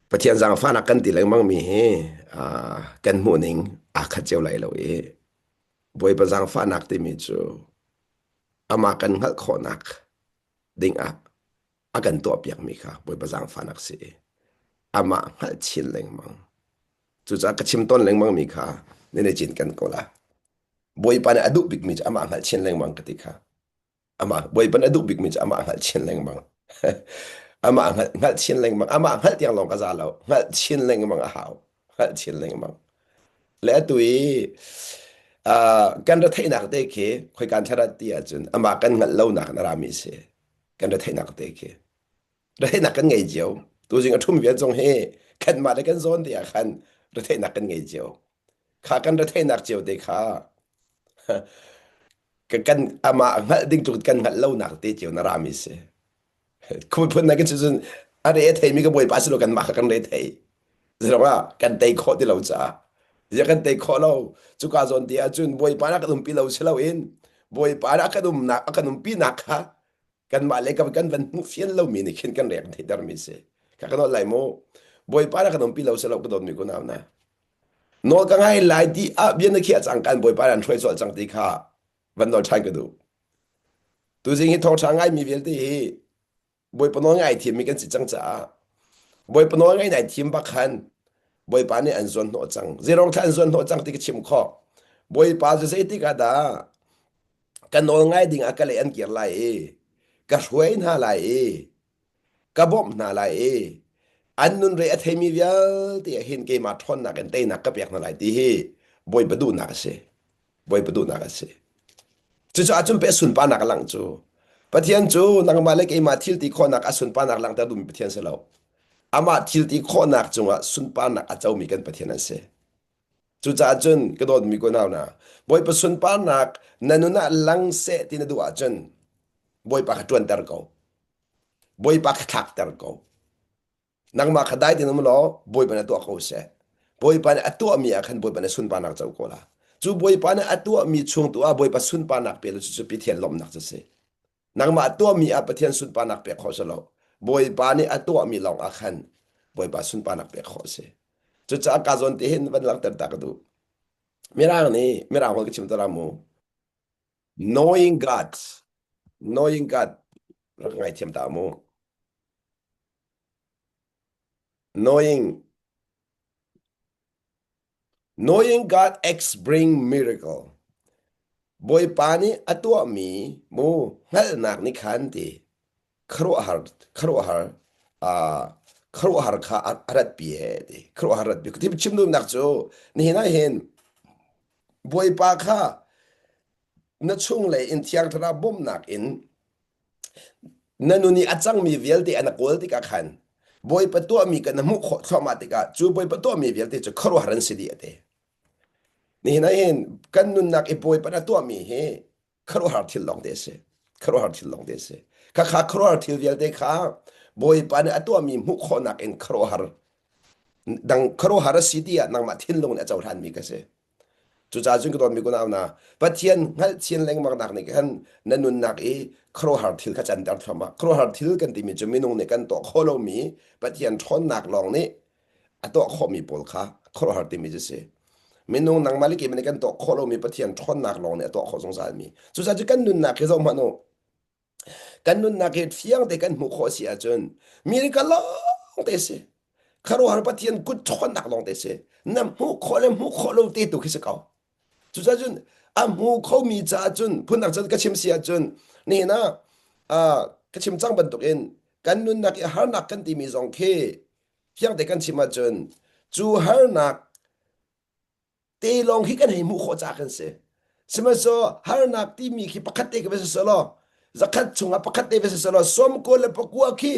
Pathian zaangfahnak kan ti lengmangmi hi kan hmuhning aa khat cio lai lo i Bawipa zaangfahnak timi cu amah kan hngalh khawhnak dingah a kan tuahpiakmi kha Bawipa zaangfahnak si i amah hngalh chin lengmang. Cucaah ka chim tawn lengmangmi kha nan i cinken ko la. Bawipa nih a duh bikmi cu amah hngalh chin lengmang ka ti kha. Amah Bawipa nih a duh bikmi cu amah hngalh chin lengmang. amah hngalh, hngalh chin lengmang. Amah hngalh tiang lawng ka za lo. Hngalh chin lengmang a hau. Hngalh chin lengmang. Le atu i uh, kan retheihnak te khi khoikan thlarat ti ahcun amah kan hngalh lonak na rami si. Kan retheihnak te khi. Retheihnak kan ngei cio. Tuzing a ṭhum vial zong hi kanmah le kan zawn te ah khan retheihnak kan ngei cio. Kha kan retheihnak cio te kha kan amah hngalh ding tluk kan hngalh lonak te cio na rami si. Phun na kan cun a re a theimi ka bawipa si lo kanmah kha kan re thei. Zerong ah kan tei khawh ti lo caah. Zia kan tei khawh lo. Cuka zawn ti ahcun bawipa na kan umpi lo si loin bawipa na kan umnak a kan umpi nak kha kanmah le kan kan van hmuh fian lomi nih khin kan rek theihtermi si ka kan lai mu bawipa na kan umpi lo selo ka dawtmi kunau na nawl ka ngai lai ti ah bia na khiah cang kan bawipa nan hruai colh cang ti kha van nawl ṭhan ka duh tuzing hi thawngṭha ngai mi vialte hi bawipa nawl ngai thiammi kan si cang caah bawipa nawl ngai nai thiam bak khan bawipa nih an zuan hnawh cang zeirong thla an zuan hnawh cang ti ka chim khawh bawipa cu zeitik ah dah ka nawl ngai ding ah ka lei an kir lai i ka hruai hna lai i ka bawmh hna lai i an nun re a theimi vialte ah hin keimah ṭhawnnak in teinak ka pek hna lai ti hi Bawipa duhnak a si. Bawipa duhnak a si. Cucaah cun pe sunparnak a langh cu Pathian cu nangmah le keimah thil ti khawhnak a sunparnak langhter duhmi Pathian si lo. Amah thil ti khawhnak cungah sunparnak a comi kan Pathian an si. Cucaah cun ka dawtmi kunau hna, Bawipa sunparnak na nun ah lang seh ti na duh ahcun Bawipa kha ṭuanter ko. Bawipa kha thlakter ko. Nangmah kha dai tein um law Bawipa nih a tuah ko seh. Bawipa nih a tuahmi ah khan Bawipa nih sunparnak co ko la. Cu Bawipa nih a tuahmi chung tu ah Bawipa sunparnak pe lu cu Pathian lawmhnak cu si. Nangmah tuahmi ah Pathian sunparnak pek khawh si lo. Bawipa nih a tuahmi lawng ah khan Bawipa sunparnak pek khawh si. Cucaah ka zawn te hin van langhter ta ka duh. Mirang nih Mirang holh ka chim ta mu. Knowing God, knowing God rak ngaithiam ta mu. Knowing Knowing God acts bring miracle. Bawipa nih a tuahmi mu hngalhnak nih khan ti khuaruahhar khuaruahhar uh, khuaruahhar kha a ratpi he ti khuaruahhar ratpi ti chim duhnak cu nihin ah hin Bawipa kha na chunglei in Thiang Thlarau bawmhnak in Na nun i a cangmi vialte an kawl tikah khan Bawipa tuahmi kan hmuh khawh thluahmah tikah cu Bawipa tuahmi vialte cu khuaruahhar an si dih a ti. Nihin ah hin kan nunnak i Bawipa na tuahmi hi khuaruahhar thil lawng te a si. Khuaruahhar thil lawng te a si. Khakha khuaruahhar thil vialte kha Bawipa nih a tuahmi hmuh khawhnak in khuaruahhar dang khuaruahhar a si tiah nangmah thinlung nih a cohlanmi ka si. Cucaah cun ka dawtmi kunau hna, Pathian hngalhchin lengmangnak nih khan na nunnak i khuaruahhar thil kha canter thluahmah. Khuaruahhar thil kan timi cu minung nih kan tuah khawh lomi Pathian ṭhawnnak lawng nih a tuah khawhmi pawl kha khuaruahhar timi cu si. Minung nangmah le keimah nih kan tuah khawh lomi Pathian ṭhawnnak lawng nih a tuah khawh zungzalmi. Cucaah cu kan nunnak hi zoh hmanh u. Kan nunnak hi fiang te kan hmuh khawh si ahcun miracle lawng te si. Khuaruahhar Pathian kut ṭhawnnak lawng te si. Na hmuh khawh le hmuh khawh lo te tu khi si ko. Cucaah cun a hmu khomi caah cun phundang cun ka chim si ahcun nihin ah uh, ka chim cang bantukin kan nunnak i harnak kan timi zong khi fiang te kan chim ahcun cu harnak te lawng khi kan hei hmuh khawh caah kan si. Sihmanhsehlaw harnak timi khi pakhat te ka va si selaw zakhat chungah pakhat te va si selaw 99 khi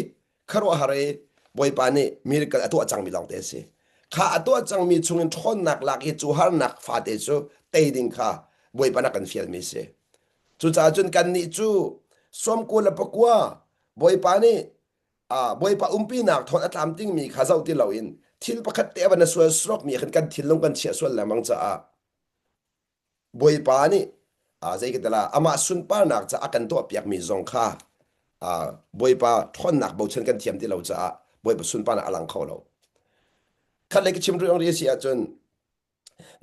khuaruahhar i Bawipa nih miracle a tuah cangmi lawng te a si. Kha a tuah cangmi chungin ṭhawnnak lak i cu harnak fate cu tei ding kha Bawipa nih a kan fialmi a si. Cucaah cun kannih cu 99 Bawipa nih Bawipa umpinak thawn a tlamtingmi kha zoh ti loin thil pakhat te a van a sual suakmi khan kan thinlung kan chiah sual lengmang caah Bawipa nih zei ka tila amah sunparnak ca a kan tuahpiakmi zong kha Bawipa ṭhawnnak bochan kan thiam ti lo caah Bawipa sunparnak a lang kho lo. Khat le ka chim rih ri si ahcun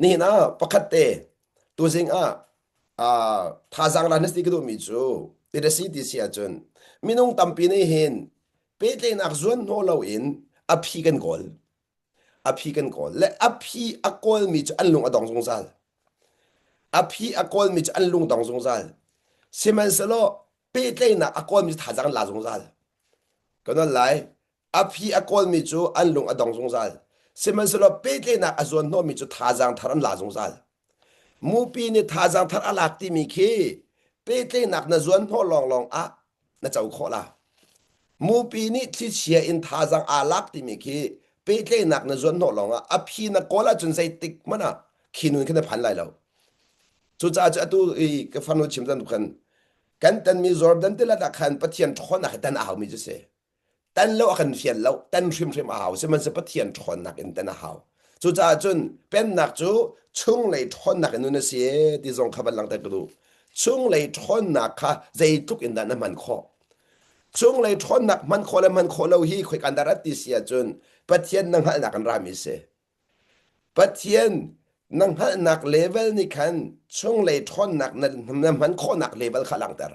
nihin ah pakhat te tuzing ah uh, thazaang la na si ka duhmi cu ti si ti si ahcun minung tampi nih hin pehtlaihnak zuan hnawh loin a phi kan kawl. A phi kan kawl. Le a phi a kawlmi cu an lung a dong zungzal. A phi a kawlmi cu an lung dong zungzal. Sihmanhsehlaw pehtlaihnak a kawlmi cu thazaang an la zungzal. Ka nawl lai. A phi a kawlmi cu an lung a dong zungzal. Sihmanhsehlaw pehtlaihnak a zuan hnawhmi cu thazaang thar an la zungzal. Mupi nih thazaang thar a lak timi khi pehtlaihnak na zuan hnawh lawnglawng ah na co khawh la. Mupi nih thlichia in thazaang aa lak timi khi pehtlaihnak na zuan hnawh lawngah a phi na kawl ahcun zeitik hmanh ah khi nun khi na phan lai lo. Cucaah cu atu i ka farnu chim zan khan kan tanmi Jordan tilet ah khan Pathian ṭhawnnak hi tan a haumi cu si. Tan lo a kan fial lo, tan hrimhrim a hau. Sihmanhsehlaw Pathian ṭhawnnak in tan a hau. Cucaah cun pennak cu chunglei ṭhawnnak in nun a si ti zong kha van langhter ka duh. Chunglei ṭhawnnak kha zeitluk in dah na hman khawh? Chunglei ṭhawnnak hman khawh le hman khawh lo hi khoikan dah rat ti si ahcun Pathian na hngalhnak in rami si. Pathian na hngalhnak level nih khan chunglei ṭhawnnak na, na hman khawhnak level kha a langhter.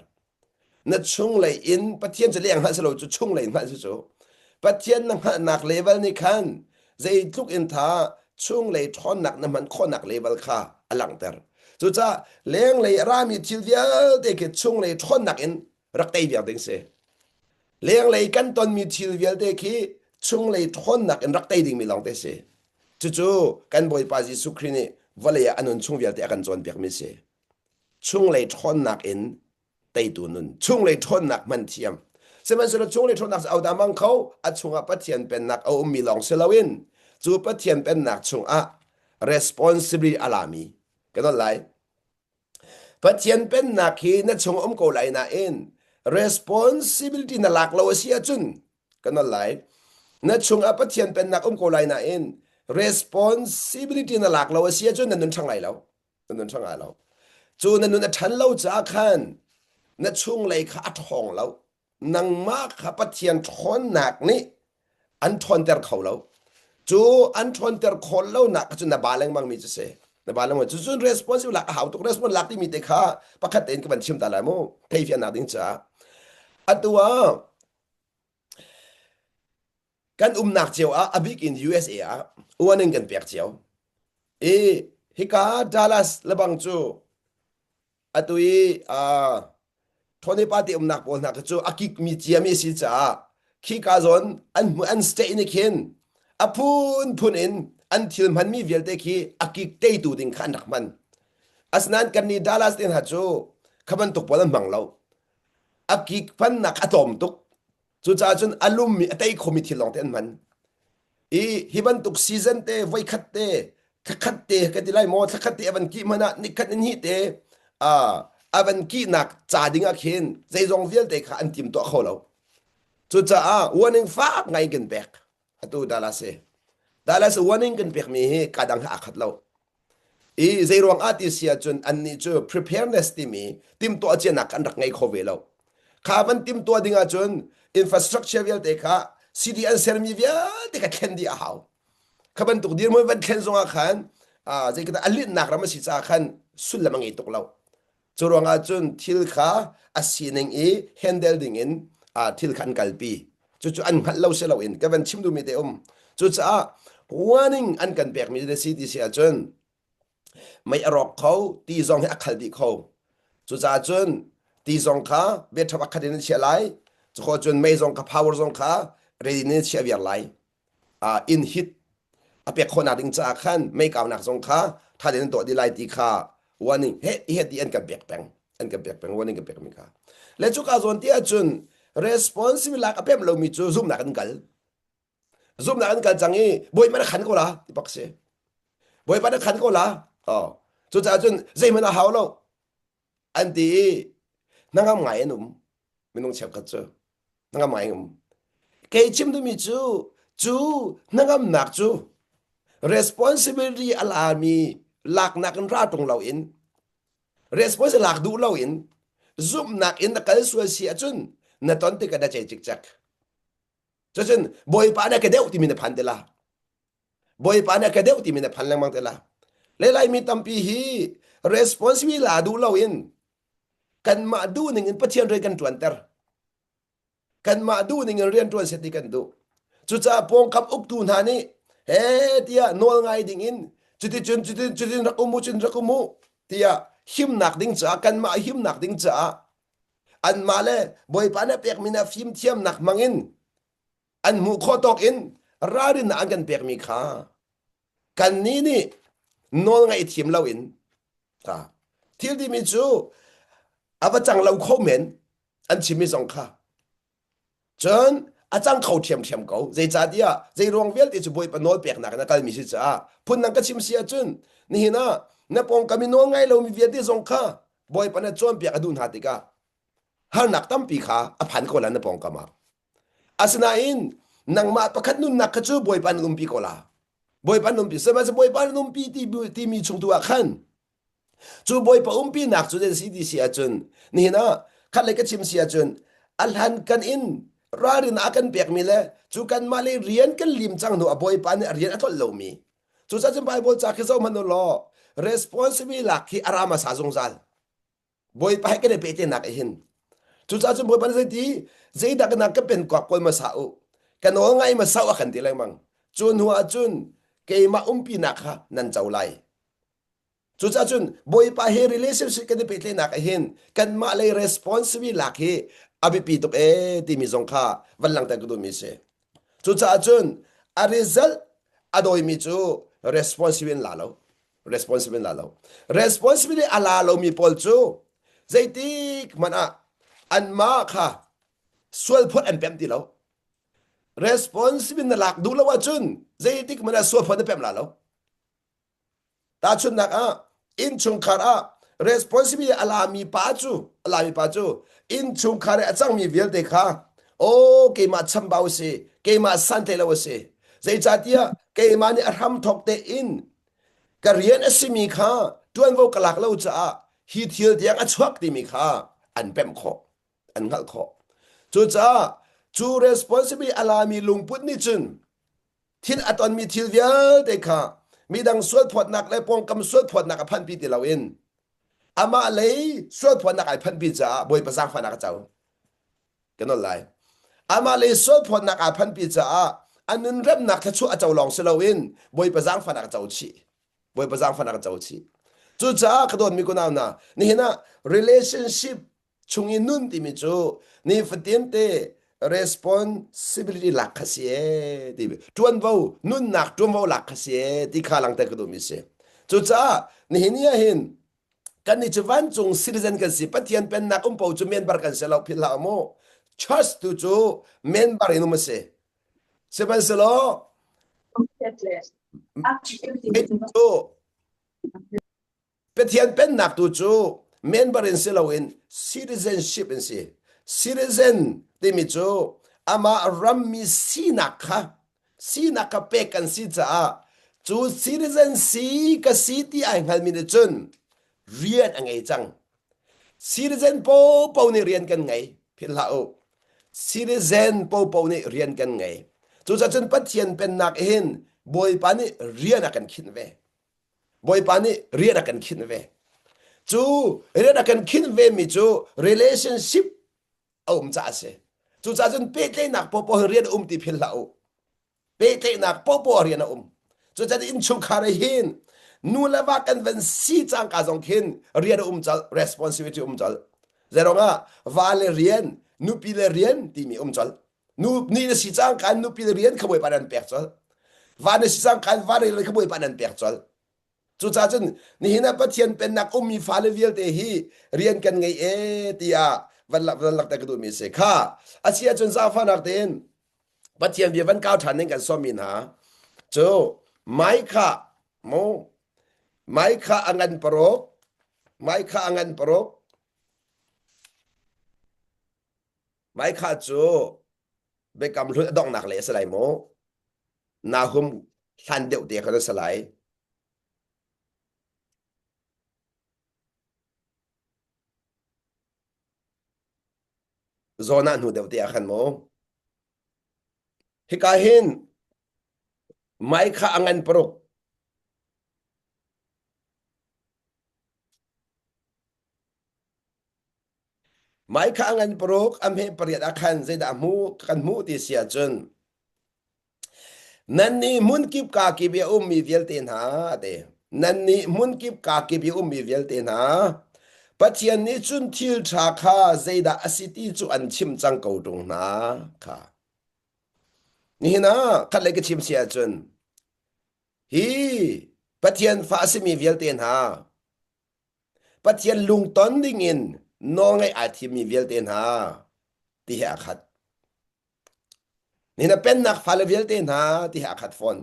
Na chunglei in Pathian cu leng hngalh si lo cu chunglei hngalh si cu. Pathian na hngalhnak level nih khan zeitluk in tha chunglei ṭhawnnak na hman khawhnak level kha a langhter. Cucaah lenglei a rami thil vialte khi chunglei ṭhawnnak in rak tei viar ding si. Lenglei kan tonmi thil vialte khi chunglei ṭhawnnak in rak tei dingmi lawngte si. Cucu kan Bawipa Jesuh Khrih nih vawlei ah a nun chung vialte a kan cawnpiakmi si. Chunglei ṭhawnnak in teitu nun, chunglei ṭhawnnak hman thiam. Sihmanhsehlaw chunglei ṭhawnnak cu ahodah mang kho? A chungah Pathian pennak a ummi lawng si loin cu Pathian pennak chungah responsibility a lami kan on lai. Pathian pennak hi na chung um ko lai nain responsibility na lak lo a si ahcun kan on lai. Na chungah Pathian pennak um ko lai nain responsibility na lak lo a si ahcun na nun ṭhang lai lo. Na nun ṭhang lai lo. Cu na nun a ṭhan lo caah khan na chunglei kha a ṭhawng lo. Nangmah kha Pathian ṭhawnnak nih an ṭhawnter kho lo. Cu an ṭhawnter khawh lonak cu na ba lengmang mi cu si. Na ba lengmang cu cun responsible lak a hau tuk. Response lak timi te kha pakhat tein ka van chim ta lai mu. Theifiannak ding caah. Atu ah kan umnak cio ah a bik in USA ah uan in kan pek cio. I hika Dallas lebang cu atu i uh, Tony pa te umnak pawl hna kha cu a kikmi ciami a si caah khika zawn an hmu an state nih khin a phunphun in an thil hmanmi vialte khi a kik teitu ding kha an rak hman. Asinain kannih Dallas te hna cu kha bantuk pawl an hmang lo. A kik hmannak a tlawm tuk. Cucaah cun a lummi a tei khomi thil lawng te an hman. I hi bantuk season te voikhat te thlakhat te ka ti lai maw thlakhat te a van kih hmanh ah nikhat in hi te a van kihnak ca ding ah khin zeizong vialte kha an tim tuah kho lo. Cucaah warning fak ngai kan pek. Atu Dallas hi. Dallas warning kan pekmi hi ka dang he aa khat lo. I zeiruang ah ti si ahcun annih cu preparedness timi timhtuah cianak an rak ngei kho ve lo. Kha van timhtuah ding ahcun infrastructure vialte kha city an sermi vialte kha thlen dih a hau. Kha bantuk dirhmun van thlen zongah khan zei a linhnak ram a si caah khan sullam a ngei tuk lo. Cu ruangah cun thil kha a sining i handle ding in thil kha an kalpi. Cucu an hngalh lo si loin ka van chim duhmi te um. Cucaah warning an kan pekmi na si ti si ahcun mei a rawk kho, ti zong hi a khal dih kho. Cucaah cun ti zong kha biaṭhap a khat in an chiah lai. Cukhawh cun mei zong kha power zong kha ready in an chiah viar lai. uh, in hit a pek khawhnak ding caah khan mei kaunak zong kha tha tein tuah dih lai ti kha warning he he ti an kan pek peng an kan pek peng warning kan pek mi kha le cuka zawn ti ahcun responsible lak a pem lomi cu zumnak an kal zumnak an kal cang i bawipa na khan ko la ti bak si bawipa na khan ko la oh cucaah cun zeihmanh a hau lo an ti i hnangam ngai an um minung cheukhat cu hnangam ngai um kei chim duhmi cu cu hnangamnak cu responsibility a lami laknak in ra tung loin responsibility lak duh loin zumhnak in na kal sual si ahcun na ton tikah na cei cikcek cucun bawipa na ka deuh timi na phan te la. Bawipa nih a ka deuh timi na phan lengmang te la. Le Laimi tampi hi responsibility la duh loin kanmah duh ning in Pathian rian kan ṭuanter. Kanmah duh ning in rian ṭuan set ti kan duh. Cucaah pawngkam uktu hna nih he tiah nawl ngai ding in cuticun cutin cutin rak um u cun rak um u tiah himnak ding caah kanmah himnak ding caah anmah le Bawipa nih a pekmi na fimthiamnak hmangin an hmuh khawh tawk in ralrinnak an kan pekmi kha kannih nih nawl ngaih thiam loin thil timi cu a va cang lo kho men an chimmi zong kha cun a cang kho ṭhiamṭhiam ko zeicahtiah zei ruang vialte cu Bawipa nawl peknak in a kalmi si caah phundang ka chim si ahcun nihin ah na pawngkam i nawl ngai lomi vialte zong kha Bawipa na cawnpiak a duh hna tikah harnak tampi kha a phan ko la na pawngkam ah Asinain nangmah pakhat nunnak kha cu Bawipa nan umpi ko la. Bawipa nan umpi. Sihmanhsehlaw Bawipa nan umpi ti, timi chung tu ah khan cu Bawipa umpinak cu zei si ti si ahcun nihin ah khat le ka chim si ahcun a hlan kan in ralrin a kan pekmi le cu kanmah le rian kan lim cang hnu a Bawipa nih a rian a tlolh lomi cucaah cun Bible ca khi zoh hmanh u law responsibility lak khi a ra hmasa zungzal Bawipa he kan i pehtlaihnak ah hin cucaah cun Bawipa nih zeiti zeidah ka nak ka pen kuak kawl hmasa u ka nawl ngai hmasa u a kan ti lengmang cu hnu ah cun keimah umpinak kha nan co lai cucaah cun Bawipa he relationship kan i pehtlaihnak ah hin kanmah lei responsibility lak hi a biapi tuk ee timi zong kha van langhter ka duhmi si cucaah cun a result a dawimi cu responsibility la lo responsibility la lo responsibility a la lomi pawl cu zeitik hmanh ah anmah kha sualphawt an pem ti lo responsibility na lak duh lo ahcun zeitik hmanh ah sualphawt na pem la lo tahchunhnak ah innchungkhar ah responsibility a lami pa cu a lami pa cu innchungkhar i a cangmi vialte kha aw keimah chambau si keimah santlai lo a si zeicahtiah keimah nih a hramthawk tein Ka rian a simi kha ṭuanvo ka lak lo caah hi thil tiang a chuak timi kha an pemh khawh, an hngalh khawh. Cucaah cu responsibility a lami lungput nih cun thil a tonmi thil vialte kha midang sualphawtnak le pawngkam sualphawtnak a phanpi ti loin amah lei sualphawtnak ai phanpi caah Bawipa zaangfahnak a co. Ka nawl lai. Amah le sualphawtnak aa phanpi caah a nun remnak thluachuah a co lawng si loin Bawipa zaangfahnak a co chih. Bawipa zaangfahnak a co chih. Cucaah ka dawtmi kunau hna, nihin ah relationship chung i nun timi cu nifatin te responsibility lak kha si ee ti ṭuanvo nunnak ṭuanvo lak kha si ee ti kha langhter ka duhmi si. Cucaah nihin ni ah hin Kannih cu vancung citizen kan si. Pathian pennak um paoh cu member kan si lo philh hlah mu. Church tu cu member in um a si. Sihmanhsehlaw cu Pathian pennak tu cu member in si loin citizenship in si. Citizen timi cu amah rammi sinak kha sinak kha pek kan si caah cu citizen si ka si ti ai hngalmi nih cun rian a ngei cang. Citizen popo nih rian kan ngei. Philh hlah u. Citizen popo nih rian kan ngei. Cucaah cun Pathian pennak hin Bawipa nih rian a kan khinh ve. Bawipa nih rian a kan khinh ve. Cu rian a kan khinh ve mi cu relationship a um caah a si. Cucaah cun pehtlaihnak popoh hi rian a um ti philh hlah u. Pehtlaihnak popoh rian a um. Cucaah innchungkhar ah hin nu le va kan van si cangka zong khin rian a um colh, responsibility um colh. Zeiruangah va le rian, nupi le rian timi um colh. Nu ni na si cangka nupi le rian kha Bawipa nan pek colh. Va na si cangka va le rian kha Bawipa nan pek colh. Cucaah cun nihin ah Pathian pennak ummi fale vialte hi rian kan ngei e tiah van lak van lakter ka duhmi a si. Kha a si ahcun zaangfahnak tein Pathian bia van kau ṭhan ding kan sawmmi hna cu Micah mu Micah a ngan paruk Micah a ngan paruk Micah cu Biakam Hlun a donghnak lei a si lai mu. Nahum hlan deuh te khan a si lai. Zawn ah hnu deuh te ah khan mu. Hika hin. Mai kha a ngan paruk. Mai kha a ngan paruk a hme pariat ah khan zeidah a hmuh kan hmuh ti si ahcun Nannih hmunkip kakip i a ummi vialte hna a ti. Nannih hmunkip kakip i a ummi vialte hna, Pathian nih cun thil ṭha kha zeidah a si ti cu an chimh cang ko ṭung hna kha. Nihin ah khatlei ka chim si ahcun hi Pathian fa a simi vialte hna Pathian lungton dingin nawlngaih aa thimmi vialte hna ti he aa khat. Nihin ah pennak fale vialte hna ti he aa khat fawn.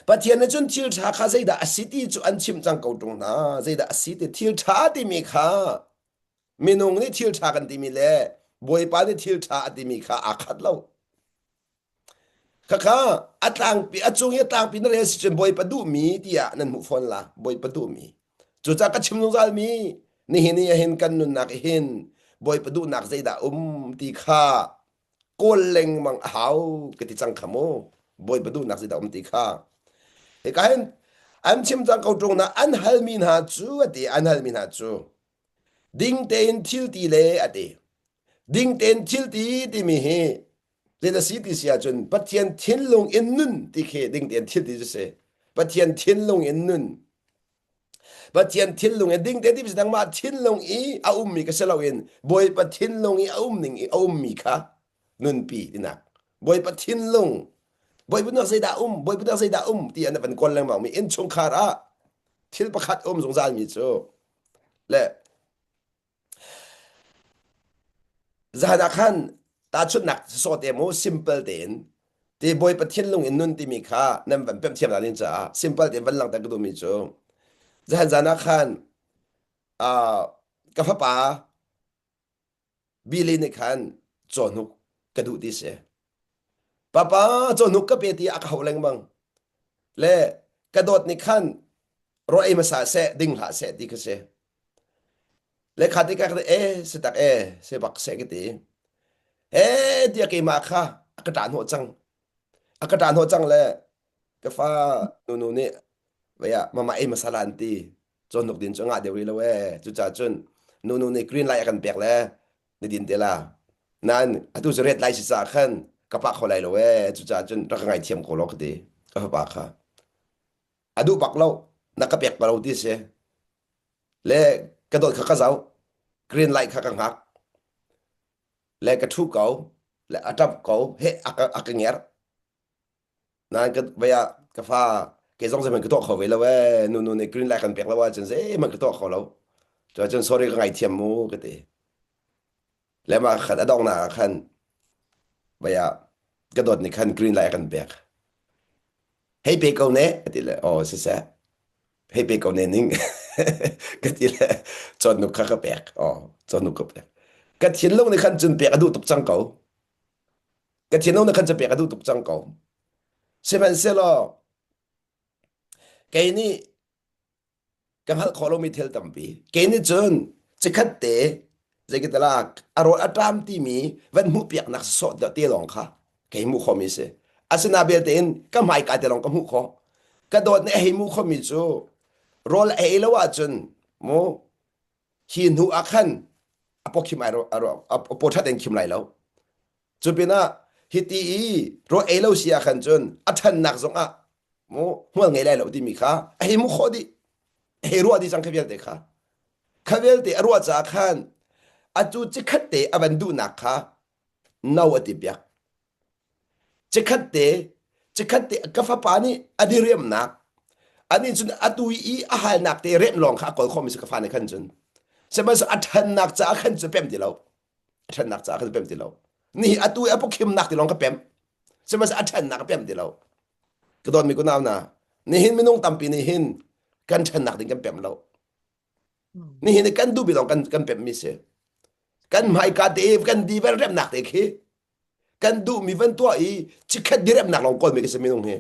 Pathian nih cun thil ṭha kha zeidah a si ti cu an chimh cang ko ṭung hna. Zeidah a si ti thil ṭha timi kha minung nih thil ṭha kan timi le Bawipa nih thil ṭha a timi kha aa khat lo. Khakha a tlangpi a cung i a tlangpi na rel si cun Bawipa duhmi tiah nan hmuh fawn la. Bawipa duhmi. Cucaah ka chim zungzal mi nihin i hin kan nunnak i hin Bawipa duhnak zeidah um ti kha kawl lengmang a hau ka ti cang kha mu. Bawipa duhnak zeidah um ti kha. Hika hin an chim cang ko ṭung na an halmi hna cu a ti an halmi hna cu ding tein thil ti le a ti. Ding tein thil ti timi hi Zeidah si ti si ahcun Pathian thinlung in nun ti khi ding tein thil ti cu si. Pathian thinlung in nun. Pathian thinlung in ding tein ti si nangmah thinlung i a ummi ka si loin Bawipa thinlung i a um ning i a ummi kha nunpi tinak. Bawipa thinlung Bawipa nak zeidah um Bawipa nak zeidah um ti an van kawl lengmang mi innchungkhar ah thil pakhat um zungzal mi cu le Zan ah khan tahchunhnak sawh te mu simple tein ti Bawipa thinlung in nun timi kha nan van pemh thiam ding caah simple tein van langhter ka duhmi cu zan zan ah khan uh, ka fapa Billy nih khan cawhnuk ka duh ti si. Papa cawhnuk ka pe ti a ka hauh lengmang. Le ka dawt nih khan rawl ei hmasa seh ding hlah seh ti kha si. Le kha tikah ka e si tak e si bak seh ka ti. E tiah keimah kha a ka ṭah hnawh cang. A ka ṭah hnawh cang le ka fa nunu nih vei ah mama ei hmasa la an ti. Cawhnuk din cu ngah deuh rih lo ee. Cucaah cun nunu nih green light a kan pek le na din te la. Nain atu cu red light si caah khan ka pah kho lai lo ee. Cucaah cun rak ka ngaithiam ko law ka ti. Ka fapa kha. A duh bak lo. Na ka pek pa lo ti si. Le ka dawt kha ka zoh. Green light kha ka hngak. Le ka ṭhu ko. Le a ṭap ko. He a ka, a ka ngerh. Nain ka vei ah ka fa kei zong zeihmanh ka tuah kho ve lo ee. Nu nu nih green light kan pek lo ahcun zeihmanh ka tuah kho lo. Cuacun sorry ka ngaithiam mu ka ti. Le mah khan a donghnak ah khan vei ah ka dawt nih khan green light a kan pek. Hei pe ko ne a ti le aw siseh hei pe ko ne ning ka ti le cawnnuk kha ka pek. Aw cawnnuk ka pek. Ka thinlung nih khan cun pek a duh tuk cang ko. Ka thinlung nih khan cun pek a duh tuk cang ko. Sihmanhsehlaw kei nih ka hngalh khawh lomi thil tampi. Kei nih cun cikhat te zeikitalak a rawl a ṭam timi van hmuh piaknak sawh te lawng kha kei hmuh khawhmi si. Asina belte in ka hmaika te lawng ka hmuh khawh. Ka dawt nih a hei hmuh khawhmi cu rawl a ei lo ahcun mu hi hnu ah khan a pawkhim ai a paw ṭhat in khim lai lo. Cu pinah hiti i rawl ei lo si ah khan cun a ṭhannak zongah mu hmual ngei lai lo timi kha a hei mu khawh dih a hei ruah dih cang kha vialte kha kha vialte a ruah caah khan atu cikhat te a van duhnak kha no a ti piak cikhat te cikhat te ka fapa nih a diriamnak ani cun atu i a halnak te remh lawng kha a kawl khawhmi si ka fa nih khan cun sihmanhsehlaw a ṭhannak caah khan cu pem ti lo a ṭhannak caah khan pem ti lo ni atu i a pukhimnak ti lawng ka pem sihmanhsehlaw a ṭhannak ka pem ti lo ka dawtmi kunau na nihin minung tampi nih hin kan ṭhannak ding kan pem lo nihin kan duhmi lawng kan kan pemmi si kan hmaika te kan di van remnak te khi kan duhmi van tuah i chikhat diremnak lawng kawlmi kan si minung hi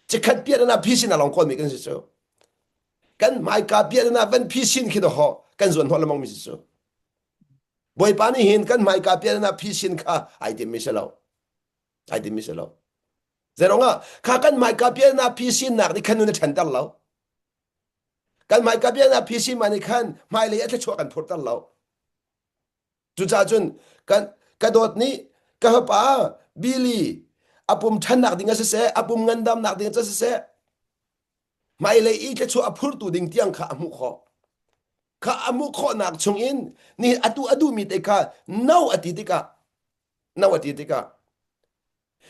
Cikhat piah na phisin a long kawl mi kan si cu. Kan hmaika piah na van phisin khi ho kan zuan hnawh lemang mi si cu. Bawipa nih hin kan hmaika piah na phisin kha ai tim mi si lo. Ai tim mi si lo. Zeirong ah kha kan hmaika pialnak phisinnak nih khan nun a ṭhanter lo. Kan hmaika pialnak phisin ma nih khan hmailei a thluachuah kan phurter lo. Cucaah cun kan ka dawt nih ka fapa Billy a pum ṭhannak ding a siseh, a pum ngandamnak ding a siseh, hmailei i thluachuah a phurtu ding tiang kha a hmuh khawh. Kha a hmuh khawhnak chungin ni atu a duhmi te kha no a ti tikah no a ti tikah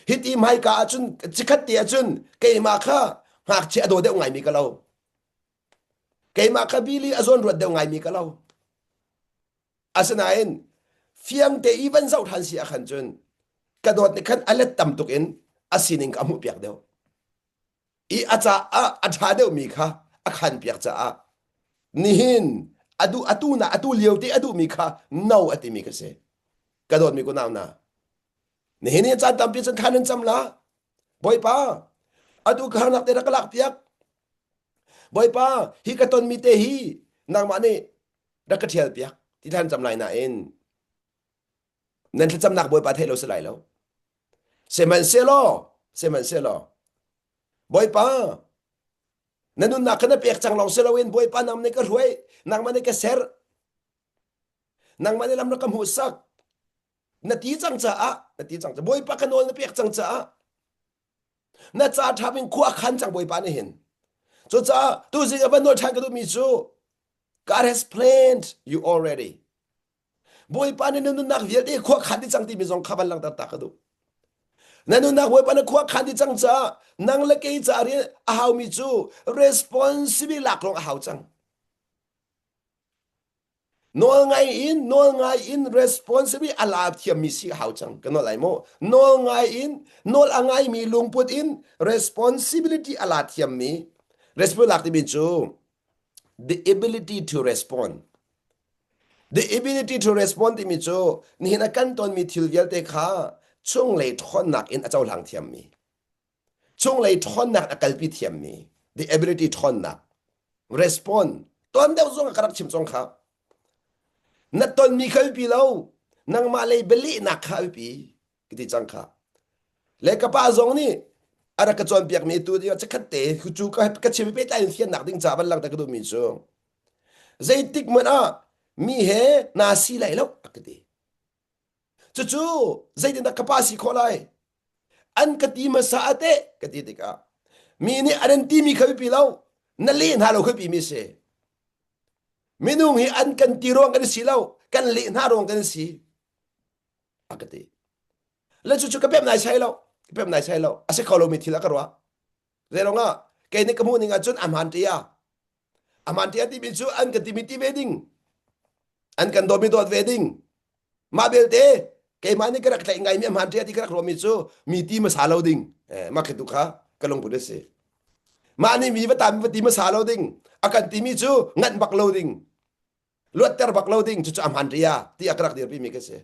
hiti hmaika ahcun cikhat te ahcun keimah kha ngakchia a daw deuh ngaimi ka lo. Keimah kha Billy a zawn ruat deuh ngaimi ka lo. Asinain fiangte i van zoh ṭhan si ah khan cun ka dawt nih khan a let tam tuk in a sining kha a hmuhpiak deuh. I a caah a ṭha deuhmi kha a khanpiak caah nihin a duh atu na atu lio te a duhmi kha no a timi ka si. Ka dawtmi ku nau na. Nihin ni caan tampi cun thlan in cam la. Bawipa, atu ka harnak te rak ka lak piak. Bawipa, hi ka tonmi te hi nangmah nih rak ka ṭhial piak ti thlan cam lai nain nan thlacamnak Bawipa theih lo si lai lo. Sihmanhsehlaw, sihmanhsehlaw, Bawipa, na nunnak kha na pek cang lawng si loin Bawipa nang nih ka hruai, nangmah nih ka ser, nangmah nih lam rak ka hmuhsak, na ti cang caah, na ti cang caah, Bawipa ka nawl na pek cang caah, na ca ṭha in khua khan cang Bawipa nih hin. Cucaah tuzing a van nawl ṭhan ka duhmi cu God has planned you already. Bawipa nih na nunnak vialte khua khan dih cang timi zong kha van langhter ta ka duh. Na nunnak Bawipa na khua khan dih cang caah nang le kei ca rian a haumi cu responsibility lak lawng a hau cang. Nawl ngai in nawl ngai in responsibility a la thiammi si a hau cang. Ka nawl lai mu. Nawl ngai in nawl a ngaimi lungput in responsibility a la thiammi responsibility lak timi cu the ability to respond. The ability to respond timi cu nihin a kan tonmi thil vialte kha chunglei ṭhawnnak in a cohlang thiammi. Chunglei ṭhawnnak a kalpi thiammi the ability ṭhawnnak respond ton deuh zong ka rak chim cong kha na tonmi kha biapi lo nangmah lei bialehnak kha biapi ka ti cang kha le ka pa zong nih a rak ka cawnpiakmi tu ding chikkhat te cu ka ka chim pehtlai in fiannak ding ca van langhter ka duhmi cu zeitik hmanh ah mi he naa si lai lo a ka ti Cucu zeitindah ka pa si khawh lai? An ka ti hmasa ah teh ka ti tikah mi nih an an timi kha biapi lo na leh hna lo kha biapi mi si. Minung hi an kan ti ruang kan si lo kan leh hna ruang kan si a ka ti. Le cucu ka pem nai sai lo ka pem nai sai lo a si kho lomi thil a ka ruah. Zeirong ah kei nih ka hmuh ning ahcun a hmaan ṭia. A hmaan ṭia timi cu an ka timi ti ve ding. An kan dawtmi dawt ve ding. Mah belte keimah nih ka rak tlaih ngaimi a hmaan ṭia ti ka rak ruahmi cu mi ti hmasa lo ding. Eh, mah khi tu kha ka lungput a si. Mah nih mi va tam va ti hmasa lo ding. A kan timi cu nganh bak lo ding. Luatter bak lo ding cucu a hmaan ṭia ti a ka rak dirpi mi ka si.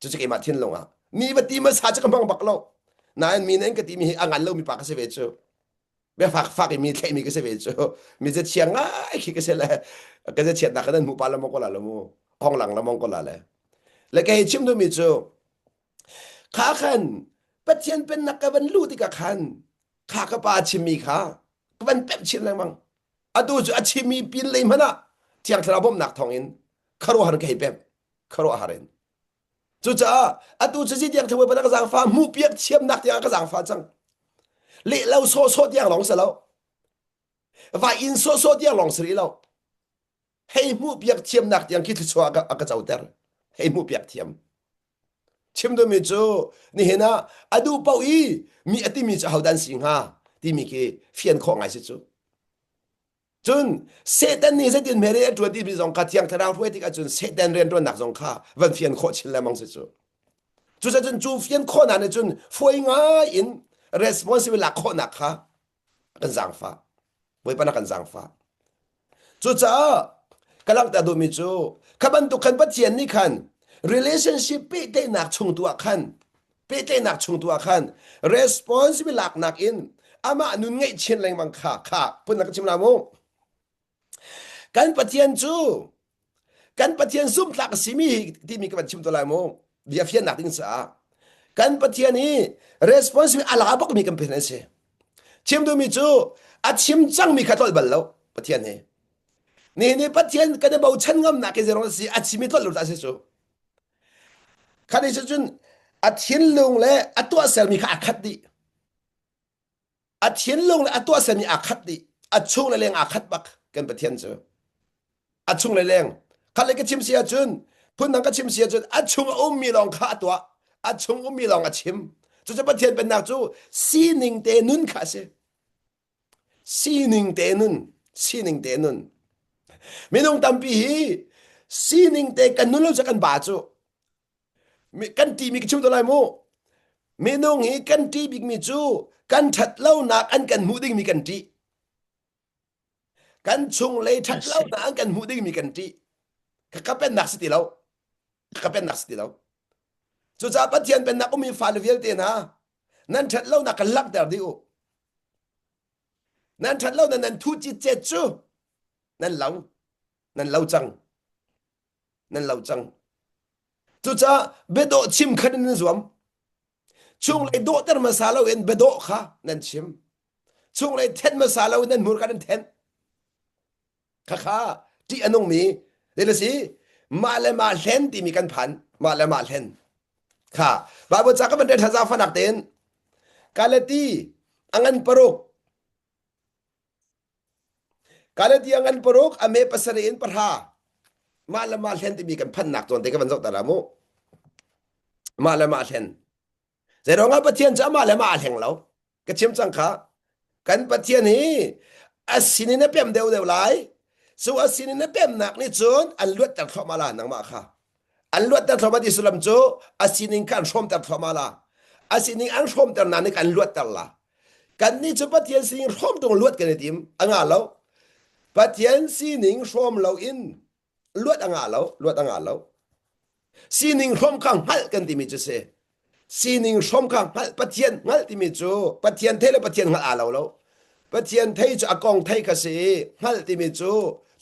Cucu keimah thinlung ah. Mi va ti hmasa cu ka hmang bak lo. Nain mi nih an ka timi hi a ngan lomi pa ka si ve cu. Biafak fak i mi thlaihmi ka si ve cu. Mi chia ngai khi ka si le ka chiatnak kan hmu pa la mong ko la lo mu. Hong lang la mong ko la le. Le kei chim duhmi cu kha khan Pathian pennak ka van luh tikah khan kha ka pa chimmi kha ka van pemh chin lengmang. Atu cu a chimmi pin lei hmanh ah Thiang Thlarau bawmhnak thawngin khuaruahhar ka hei pemh. Khuaruahhar in. Cucaah atu cu tiang thawng pa ka zaangfa hmuh piak thiamnak tiang ka zaangfa cang. Leh lo sawhsawh tiang lawng si lo. Vai in sawhsawh tiang lawng si rih lo. Hei hmuh piak thiamnak tiang khi thluachuah a ka coter. Hei hmuh piak thiam. Chim duhmi cu nihin ah a duh paoh i mi a timi cu ahodah an si hnga timi khi fian khawh ngai si cu. Cun Satan nih zeitin hme rian a ṭuan timi zong kha Thiang Thlarau hruai tikah cun Satan rianṭuannak zong kha van fian khawh chin lengmang si cu. Cucaah cun cu fian khawhnak nih cun fawi ngai in responsible lak khawhnak kha a kan zaangfah. Bawipa na kan zaangfah. Cucaah ka langhter duhmi cu kha bantuk khan Pathian nih khan relationship pehtlaihnak chung tu ah khan pehtlaihnak chung tu ah khan responsible laknak in amah nun ngeih chin lengmang kha kha phun ka chim la mu kan Pathian cu kan Pathian zumhtlak a simi hi timi ka van chim to lai mu bia fiannak ding caah. Kan Pathian hi responsibility a la bakmi kan Pathian a si. Chim duhmi cu a chim cangmi kha tlolh bal lo Pathian hi. Nihin ni Pathian kan i bochan ngamnak hi zeirong a si a chim i tlolh lo ta si cu. Khan i cun a thinlung le a tuahsermi kha a khat dih. A thinlung le a tuahsermi aa khat dih. A chung le leng aa khat bak kan Pathian cu. A chung le leng. Khat le ka chim si ahcun phundang ka chim si ahcun a chung a ummi lawng kha a tuah. A chung ummi lawng a chim. Cucu Pathian pennak cu sining te nun kha a si. Sining te nun. Sining te nun. Minung tampi hi sining te kan nun lo cu kan ba cu. Kan ṭihmi ka chim te lai mu. Minung hi kan ṭih bikmi cu kan ṭhat lonak an kan hmuh dingmi kan ṭih. Kan chunglei ṭhat lonak an kan hmuh dingmi kan ṭih. Ka pennak si ti lo. Ka pennak si ti lo. Cucaah Pathian pennak ummi fale vialte hna nan ṭhat lonak kan langhter dih u. Nan ṭhat lonak nan thu citcet cu nan lo. Nan lo cang. Nan lo cang. Cucaah biadawh chim khan in nan zuam. Chunglei dawhter hmasa loin biadawh kha nan chim. Chunglei thenh hmasa loin nan hmurka nan thenh. Khakha ṭih a nungmi zei si mah le mah hlen timi kan phan. Mah le mah hlen. Kha Bible ca ka van rel thazaang fanak tein Galati a ngan paruk Galati a ngan paruk a me pasarih in pahra mah le mah hlen timi kan phannak zawn te ka van zoh ta la mu. Mah le mah hlen. Zeiruangah Pathian cu amah le amah aa hleng lo. Ka chim cang kha. Kan Pathian hi a sinin a pem deuhdeuh lai. Cu a sinin a pemnak nih cun an luatter thluahmah la nangmah kha. An luatter thluahmah ti sullam cu a sining kha an hrawmter thluahmah la. A sining an hrawmter na nih an luatter la. Kannih cu Pathian sining hrawm tung luat kan i tim. A nga lo. Pathian sining hrawm lo in luat a ngah lo. Luat a ngah lo. Sining hrawm kha hngalh kan timi cu si. Sining hrawm kha hngalh Pathian hngalh timi cu Pathian thei le Pathian hngalh aa lo lo. Pathian thei cu a kong thei kha si i hngalh timi cu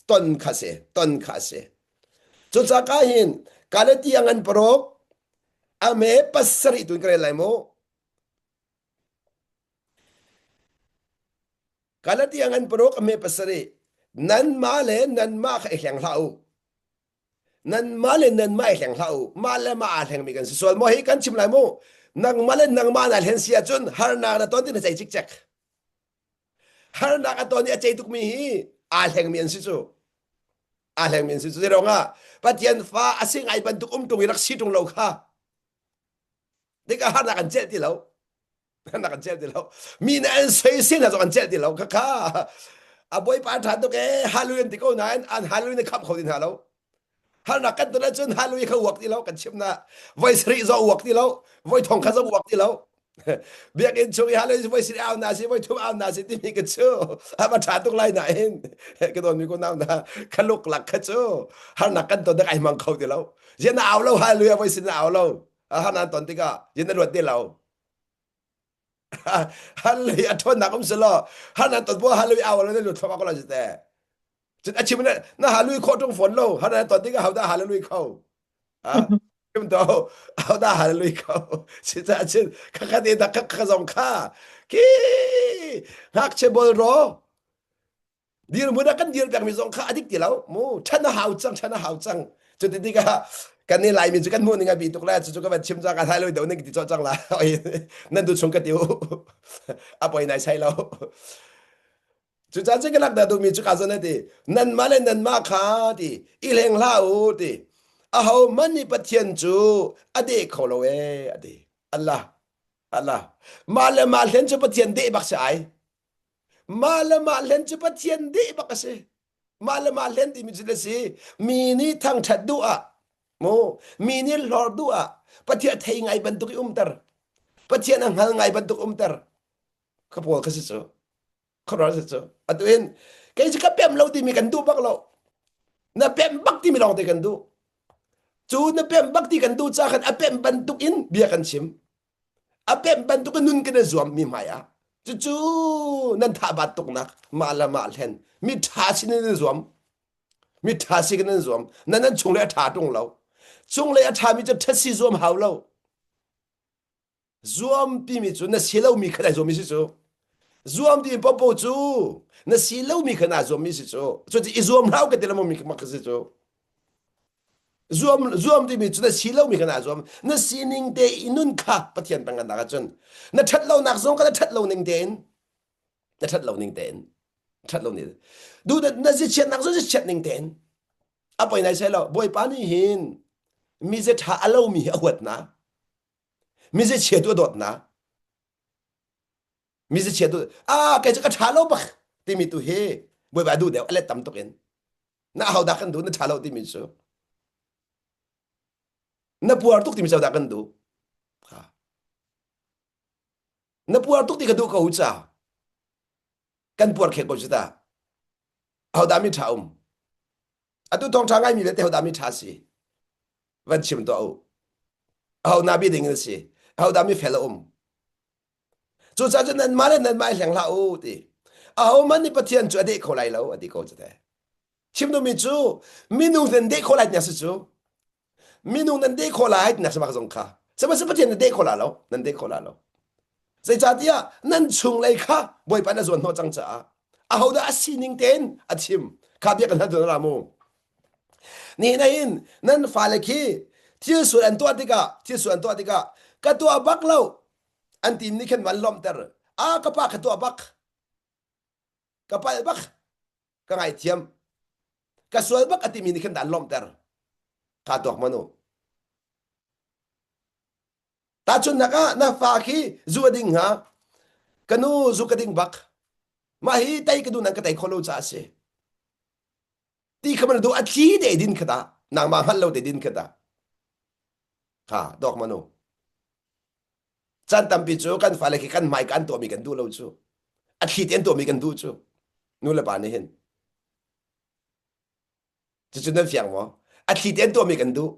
ton kha si. Ton kha si. Cucaah ka hin Galati a ngan paruk a me pasarih tun ka rel lai mu. Galati a ngan paruk a me pasarih nanmah le nanmah kha i hleng hlah u. Nanmah le nanmah i hleng hlah u. Mah le mah aa hlengmi kan si sual maw hi kan chim lai mu. Nangmah le nangmah naa hlen si ahcun harnak na ton ti na cei cikcek. Harnak a ton i a cei tukmi hi aa hlengmi an si cu. Aa hlengmi an si cu. Zeiruangah Pathian fa a si ngai bantuk um ṭung i rak si ṭung lo kha. Tikah harnak an celh ti lo. Harnak an celh ti lo. Mi nih an soisel hna zong an celh ti lo. Khakha a bawipa ṭha tuk ee hallelujah an ti ko nain an hallelujah na khamh kho ti hna lo. Harnak kan ton ahcun hallelujah kha uak ti lo kan chim na. Voi sarih zong uak ti lo. Voi thong kha zong uak ti lo. Biakinn chung i hallelujah voi sarih au na si voi thum au na si timi ka cu a va ṭha tuk lai nain ka don mi ko nau na khaluk lak kha cu harnak kan ton dak ai mang kho ti lo. Zian na au lo hallelujah voi sin na au lo. Harnak an ton tikah zian na luat ti lo. Hallelujah a ṭhawnnak um selaw harnak ton bu hallelujah au lo na lut thluahmah ko lai te. Cun a chim na hallelujah khawh ṭung fawn lo harnak ton tikah hodah hallelujah kho. Ah chim to hodah hallelujah kho. Si ca cun khakhat e dak kha zong kha ki ngakchia bol ro dirhmun ah kan dir pengmi zong kha a dik ti lo mu ṭhan a hau cang ṭhan a hau cang cuti tikah kan i laimi cu kan hmuh ning a bi tuk le cucu ka van chim cang ka thai lo do ning ti cawh cang la nan du chung ka ti u a poi nai sai lo cucaah cun ka lak dah duhmi cu ka zon ti nanmah le nanmah kha ti i hleng hlah u ti aho man nih pathian cu a deh kho lo e a ti Allah Allah mah le mah hlen cu pathian deh bak si ai Mah le mah hlen cu Pathian dih bak a si. Mah le mah hlen timi cu a si. Mi nih thangṭhat duh ah, mu, mi nih hlor duh ah, Pathian thei ngai bantuk i umter. Pathian a hngal ngai bantuk umter. Ka pawl ka si cu. Khuaruah si cu. Atu in kei cu ka pem lo timi kan duh bak lo. Na pem bak timi lawng te kan duh. Cu na pem bak ti kan duh ca khan a pem bantuk in bia kan chim. A pemh bantuk in nun kan i zuam mi hmai ah cucu nan tha bat tuknak mah le mah hlen mi ṭha sin in i zuam mi ṭha si kan in zuam nan nan chunglei a ṭha ṭung lo chunglei a ṭha mi cu ṭhat si zuam hau lo. Zuam timi cu na si lomi kha nai zuammi si cu. Zuam timi popo cu na si lomi kha naa zuammi si cu. Cuti i zuam hlah ka ti lengmang mi mak si cu. Zuam zuam timi cu na si lomi kha naa zuam. Na sining te i nun kha Pathian pengannak ahcun na ṭhat lonak zong kha na ṭhat lo ning tein na ṭhat lo ning tein ṭhat lo ning duh na zichiatnak zong zichiat ning tein a poi nai sai lo Bawipa nih hin mi ze ṭha a lomi hi a huat na mi ze chia tu a dawt na mi ze chia tu a kei cu ka ṭha lo bak timi tu hi Bawipa duh deuh a let tam tuk in na ho dah kan duh na ṭha lo timi cu na puar tuk timi cu dah kan duh na puar tuk ti ka duh ko ca kan puar khek ko cu ta hodah mi ṭha um atu thawngṭha ngaimi le te hodah mi ṭha si van chim tuah u aho na bi ding in si hodah mi fel a um cucaah cun nanmah le nanmah i hleng hlah u ti aho man nih Pathian cu a deh kho lai lo a ti ko cu te Chim duhmi cu minung nan deh khawh lai tinak si cu. Minung nan deh khawh lai tinak si mak zong kha. Sihmanhsehlaw Pathian nan deh khawh la lo, nan deh khawh la lo. Zeicahtiah nan chunglei kha Bawipa na zuan hnawh cang caah ahodah a sining tein a chim kha bia kan hal tawn la mu. Nihin hin nan fale khi thil sual an tuah tikah thil sual an tuah tikah ka tuah bak lo an tim nih khan van lawmhter a ka pa ka tuah bak ka palh bak ka ngaithiam ka sual bak a timi nih khan daan lawmhter ka tuak manu tahchunhnak ah na fa khi zu a ding hnga ka nu zu ka ding bak mah hi tei ka duh nan ka tei kho lo caah a si ti kha man du a thli te din kha ta nangmah hngalh lo te din kha ta kha dok manu Caan tampi cu kan fale khi kan hmaika an tuahmi kan duh lo cu. A thli te an tuahmi kan duh cu. Nu le pa nih hin. Cucu nan fiang maw? A thli te an tuahmi kan duh.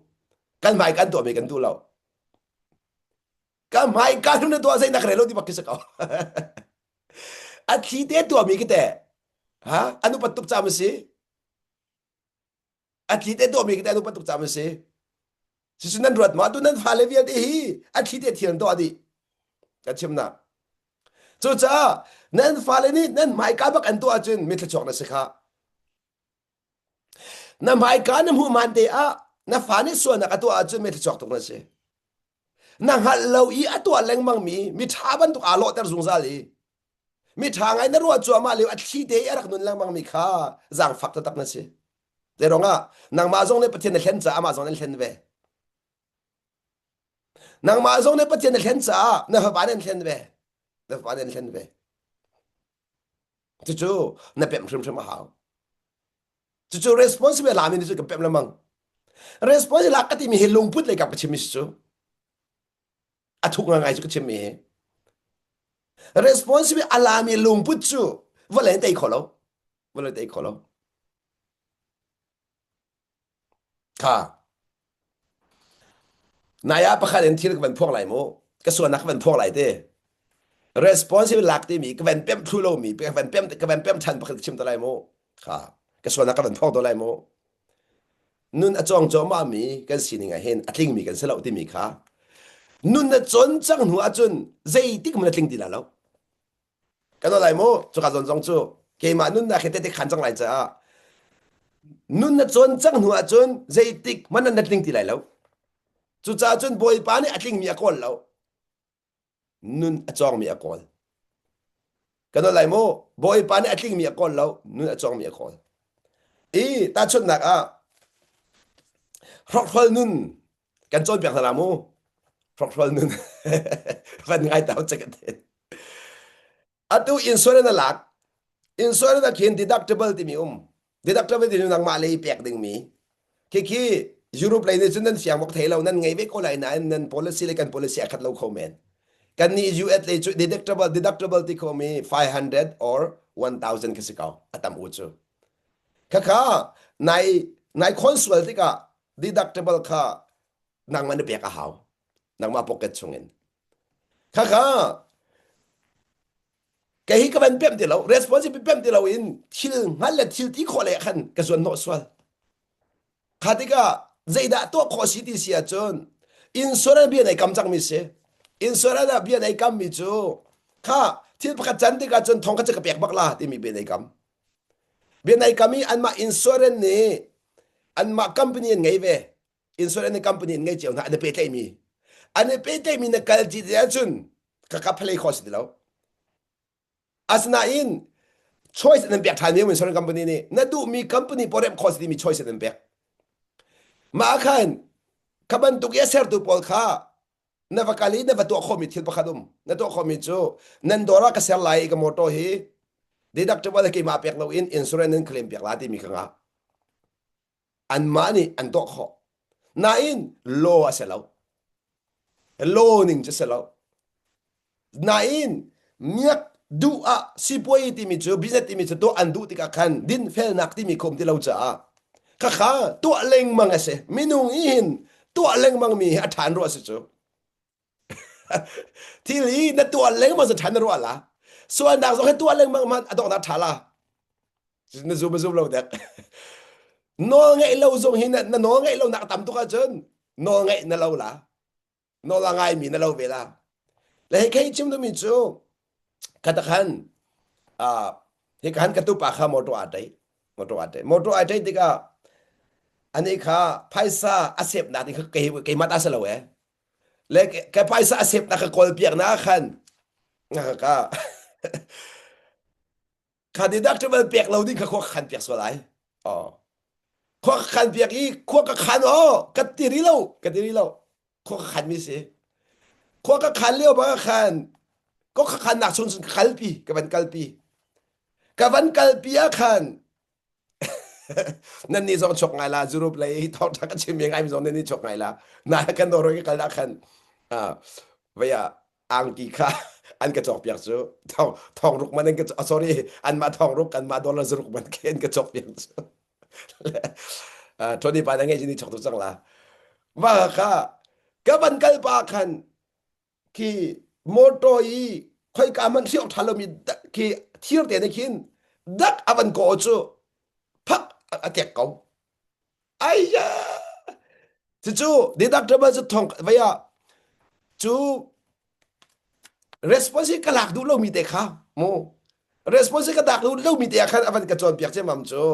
Kan hmaika an tuahmi kan duh lo. Ka hmaika hrim na tuah zei na ka rel lo ti bak khi si ko. A thli te tuahmi khi te. Ha? An upat tuk cam a si. A thli te tuahmi khi te an upat tuk cam a si. Cucu nan ruat maw? Atu nan fale vialte hi a thli te thil an tuah dih. Ka chimnak. Cucaah nan fale nih nan hmaika bak an tuah ahcun mi thluachuak na si kha. Na hmaika na hmuh man te ah na fa nih sualnak a tuah ahcun mi thluachuak tuk na si. Na hngalh lo i a tuah lengmang mi mi ṭha bantuk aa lawhter zungzal i mi ṭha ngai na ruah cuahmah lio a thli te i a rak nun lengmang mi kha zaangfak taktak na si. Zeiruangah nangmah zong nih Pathian na hlen caah amah zong nih an hlen ve. Nangmah zong nih Pathian na hlen caah na fapa nih an hlen ve. Na fapa nih an hlen ve. Cucu na pemh hrimhrim a hau. Cucu responsible lami nih cu kan pemh lengmang. Responsible lak ka timi hi lungput lei kap ka chimmi si cu. A thuk ngai cu ka chimmi hi. Responsible a lami lungput cu vawlei tei kho lo. Vawlei tei kho lo. Kha. Nai ah pakhat in thil ka van phuang lai mu. Ka sualnak ka van phuang lai te. Responsible lak timi ka van pemh thlu lomi ka van pemh ka van pemh than pakhat ka chim te lai mu. Kha. Ka sualnak ka van phuang te lai mu. Nun a cawng cuahmah mi kan sining ah hin a tlingmi kan si lo timi kha nun na cawn cang hnu ahcun zeitik hmanh a tling ti la lo. Kan lai mu cuka zawn zong cu keimah nunnak hi tete khan cang lai caah nun na cawn cang hnu ahcun zeitik hmanh na tling ti lai lo. Cucaah cun Bawipa nih a tlingmi a kawl lo. Nun a cawngmi a kawl. Kan lai mu Bawipa nih a tlingmi a kawl lo, nun a cawngmi a kawl. I tahchunhnak ah hrokhrawl nun kan cawnpiak hna la mu. Hrokhrawl nun van ngai tau che ka te. Atu insurance na lak. Insurance ah khin deductible timi um. Deductible timi nangmah lei pek dingmi. Khikhi Europe lei nih cun nan fiang bak thei lo nan ngei ve ko lai nain nan policy le kan policy a khat lo kho men. Kan nih US lei cu deductible deductible ti kho mi 500 or 1000 khi si ko a tam u cu. Khakha nai nai khon sual tikah deductible kha nangmah na pek a hau. Nangmah pocket chungin. Khakha kei hi ka van pemh ti lo responsibility pemh ti lo in thil hngal le thil ti khawh le khan ka zuan hnawh sual kha tikah zeidah tuah khawh si ti si ahcun insurance bia nei kam cangmi si. Insurance ah bia nei kammi cu kha thil pakhat can tikah cun thong kha cu ka pek bak la timi bia nei kam. Bia nei kam i anmah insurance nih anmah company an ngei ve. Insurance nih company an ngei cio hna an i pehtlaihmi. An i pehtlaihmi na kal ti te ahcun ka ka phalei kho si ti lo. Asinain choice an pek ṭhan mi insurance company nih na duhmi company pawl remh khawh si timi choice an pek. Mah ah khan kha bantuk i a sertu pawl kha na va kal i na va tuah khawhmi thil pakhat um. Na tuah khawhmi cu nan dawr ah ka ser lai i ka motor hi deductible keimah pek loin insurance in claim piak la timi kha ngah. Anmah nih an tuah khawh. Nain law a si lo. Law ning cu si lo. Nain miak duh ah sipuai timi cu business timi cu tuah an duh tikah khan dinfelnak timi kha um ti lo caah khakha tuah lengmang a si. Minung i hin tuah lengmang mi hi a ṭhan rua si cu. Thil hi na tuah lengmang cu ṭhan na ruah la. Sualnak zong hi tuah lengmang hmanh a donghnak ṭha la. Na zum a zum lo dek. Nawl ngeih lo zong hi na, na nawl ngeih lo nak tam tuk ahcun nawl ngeih na lo la. Nawl a ngaimi na lo ve la. Le hei khei chim duhmi cu khatakhan uh, hi khan ka tupa kha motor aa tei. Motor aa tei. Motor aa tei tikah ani kha phaisa a sep nak ding kha kei keimah ta si lo eh. Le ka phaisa a sep nak ka kawl piak na khan nga ka Kha deductible pek lo ding kha khua ka khan piak sual ai. Oh. Khua ka khan piak i khua ka khan oh ka ti ri lo ka ti ri lo khua ka khan mi si. Khua ka khan lio ba ka khan ko ka khan nak chung cun ka kalpi ka van kalpi. Ka van kalpi ah khan nan nih zong chok ngai la Europe lei thawngtha ka chim mi ngai mi zong nan nih chok ngai la na kan doro ka kal ah khan vaya angki kha an ka cawk piak cu thong thong ruk man an ka sorry anmah thong ruk kanmah dollar zaruk man khi an ka cawk piak cu Tony pa na ngei ni chok tu cang la va kha ka van kal pa khan khi motor i khoika man hriok tha lomi khi thir te ne khin dak avan ko cu phak a tek ko Aiya! Cucu deductible cu thong vei ah cu response hi ka lak duh lomi te kha mu response hi ka dak duh lomi te ah khan a van ka cawnpiak ciammam cu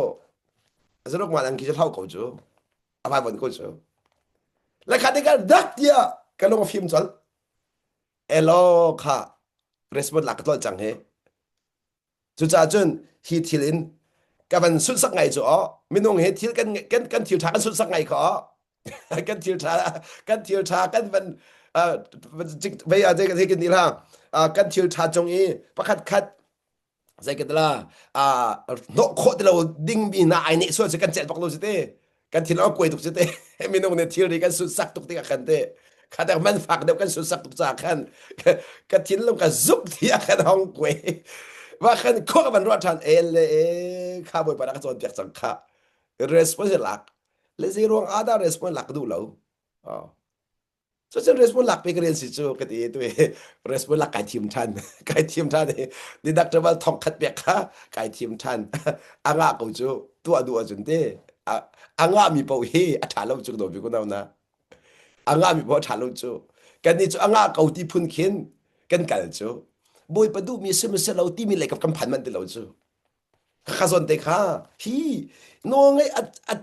zaruk man ang khi cu hlau ko cu a vai von ko cu le kha tikah dak tiah ka lung a fim colh elo kha response lak ka tlolh cang hi Cucaah cun hi thil in ka van sunhsak ngai cu aw minung he thil kan kan kan thil ṭha kan sunhsak ngai kha aw kan thil ṭha kan thil ṭha kan van vei ah zei kan ti la kan thil ṭha cung i pakhat khat zei kan ti la hnawh khawh ti lo dingmi hna ai neh sual cu kan celh bak lo si te kan thil a kuai tuk si te minung nih thilri kan sunsak tuk tikah khan te khatak man fak deuh kan sunsak tuk caah khan ka thinlung ka zuk tiah khan hong kuai wa khan khua ka van ruah ṭhan el le e kha bawipa na ka cawnpiak cang kha response lak le zei ruang ah dah response lak ka duh lo oh Cucun response lak pe ka rian si cu ka ti tu i response lak kai thim ṭhan kai thim ṭhan i deductible thong khat pek kha kai thim ṭhan a ngah ko cu tuah duh ahcun te a ngah mi paoh hi a ṭha lo cu ka bi ko na a ngah mi paoh a ṭha lo cu kan nih cu a ngah ko ti phun khin kan kal cu bawipa duhmi si maw si lo timi lei kan phan manh ti lo cu Ka zawn te kha hi nawlngaih a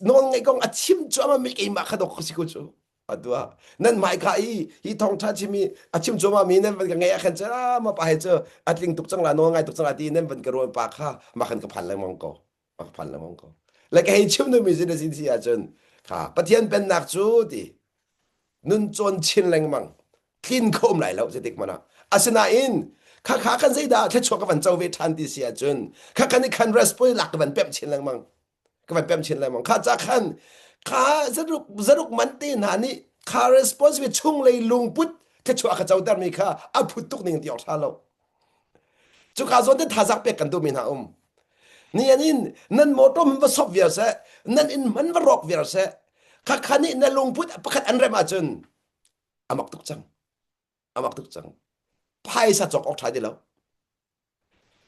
nawlngaih kong a chim cuahmah mi keimah kha dok si ko cu atu ah nan hmai kha i hi thawngṭha chim i a chim cuahmah mi nan van ka ngeih ah khan cu ma pa he cu a tling tuk cang la nawl ngai tuk cang la ti nan van ka ruan pa kha ma khan ka phan lengmang ko ma ka phan lengmang ko le ka hei chim nu mi sin sin si ahcun kha Pathian pennak cu ti nun cawn chin lengmang tlin kho um lai lo zeitik hmanh ah asinain khakha kan zeidah thluachuah ka van co ve ṭhan ti si ahcun khakha nih khan response lak ka van pemh chin lengmang ka van pemh chin lengmang kha ca khan kha zaruk zaruk man te hna nih kha response ve chunglei lungput thluachuah ka coter mi kha a phut tuk ning ti awk ṭha lo cuka zawn te thazak pek kan duhmi hna um ni an in nan motor man va sop viar seh nan inn man va rawk viar seh khakha nih na lungput pakhat an rem ahcun a mak tuk cang a mak tuk cang phaisa cawk awk ṭha ti lo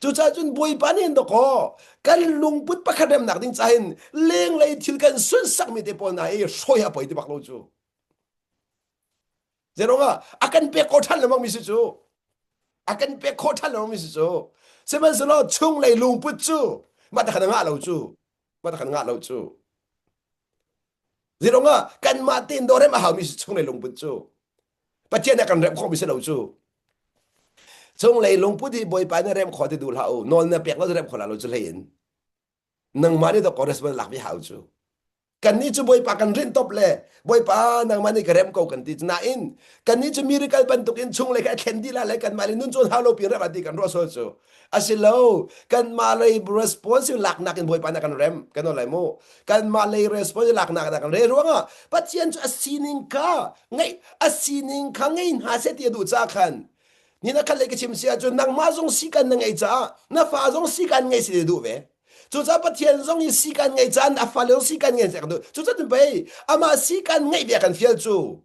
cucaah cun bawipa nih dawkaw kan lungput pakhat remnak ding cahin lenglei thil kan sunhsakmi te pawl hna i hrawi a poi ti bak lo cu. Zeirong ah a kan pek ko ṭhan lengmang mi si cu. A kan pek khawh ṭhan lengmang mi si cu. Sihmanhsehlaw chunglei lungput cu mah ta khan a ngah lo cu. Mah ta khan ngah lo cu. Zeirong ah kanmah tein dawrem a haumi si chunglei lungput cu. Pathian nih a kan remh khawhmi si lo cu. Chunglei lungput hi Bawipa nih remh khawh ti duh hlah u. Nawl na pek lo remh khawh la lo cu hlei in. Nangmah nih dawk response lak ve hau cu. Kannih cu Bawipa kan rinh top le Bawipa nangmah nih ka rem ko kan ti. Nain kannih cu miracle bantukin chunglei kha a thlen dih la le kanmah nih nun cawn hau lo pi rem ti kan ruah sual cu. Asilo kanmah lei response laknak in Bawipa nih kan rem kan lai mu. Kanmah lei response laknak in kan re ruangah Pathian cu a sining kha ngei a sining kha ngei hna seh ti a duh caah khan ni na khat lei ka chim si ahcun nangmah zong sikan na ngei caah na fa zong sikan ngei si duh ve. Cucaah Pathian zong hi sikan ngei caan a fale zong sikan ngei kan duh. Cucaah cun pei amah sikan ngeih ve kan fial cu.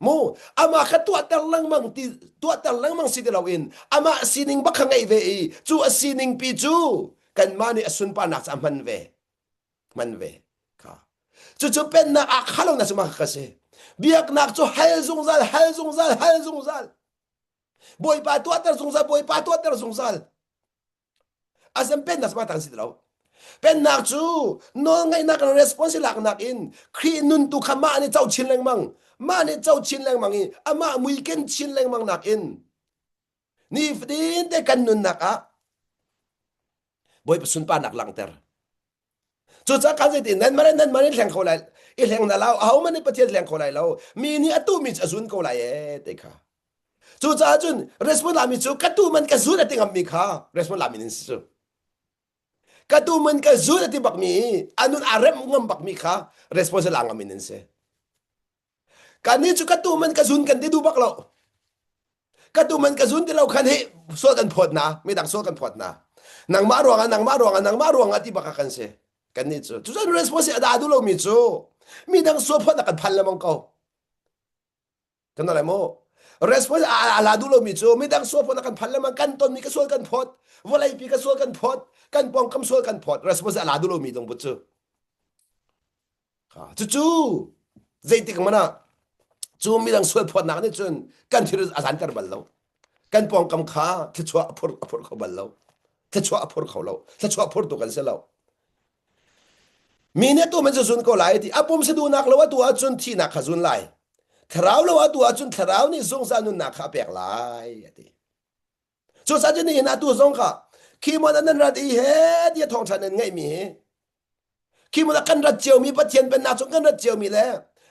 Mu amah kha tuahter lengmang ti tuahter lengmang si ti loin amah sining bak kha ngeih ve i cu a sining pi cu kanmah nih a sunparnak ca hman ve. Hman ve. Kha. Cucu pennak ah kha lo na cu mah ka si. Biaknak cu hal zungzal hal zungzal hal zungzal. Bawipa tuahter zungzal Bawipa tuahter zungzal. Asem pennak cu tan si ti lo. Pennak cu nawlngaihnak le response laknak in Khrih nun tu kha mah nih co chin lengmang, mah nih co chin lengmang i amah mui ken chin lengmang nakin nifatin te kan nunnak ah Bawipa sunparnak langhter. Cucaah kan zeitin nan mah nan mah nih hleng kho lai i hleng na lau ahohmanh nih Pathian hleng kho lai lo mi nih a tuhmi cu a zun ko lai ee ti kha. Cucaah cun response lami cu ka tu man ka zun a ti ngammi kha response lami nin si cu. Ka tu man ka zun a ti bakmi a nun aa remh ngam bakmi kha response la ngam in si. Kannih cu ka tu man ka zun kan ti duh bak lo. Ka tu man ka zun ti lo khan hi sual kan phawt na, midang sual kan phawt na. Nangmah ruangah nangmah ruangah nangmah ruangah ti bak ah kan si. Kannih cu. Cucun response a dah duh lomi cu midang sual phawt na kan phan lengmang ko. Kan lai mu. Response a la duh lomi cu midang sual phawt na kan phan lengmang kan tonmi ka sual kan phawt, vawleipi ka sual kan phawt, kan pawngkam sual kan phawt. Response a la duh lomi lungput cu. Cucu zeitik hmanh ah cu midang sual phawtnak nih cun kan thil a zanter bal lo. Kan pawngkam kha thluachuah a phur a phur kho bal lo. Thluachuah a phur kho lo. Thluachuah phurtu kan si lo. Mi nih tu man cu zun ko lai ti a pum si duhnak lo atu ahcun thihnak kha zun lai. Thlarau lo atu ahcun thlarau nih zungzal nunnak kha a pek lai a ti. Cucaah cun nihin atu zong kha khi hmun ah nan rat i he tiah thawngṭha nan ngeihmi hi khi hmun ah kan rat ciomi Pathian pennak chung kan rat ciomi le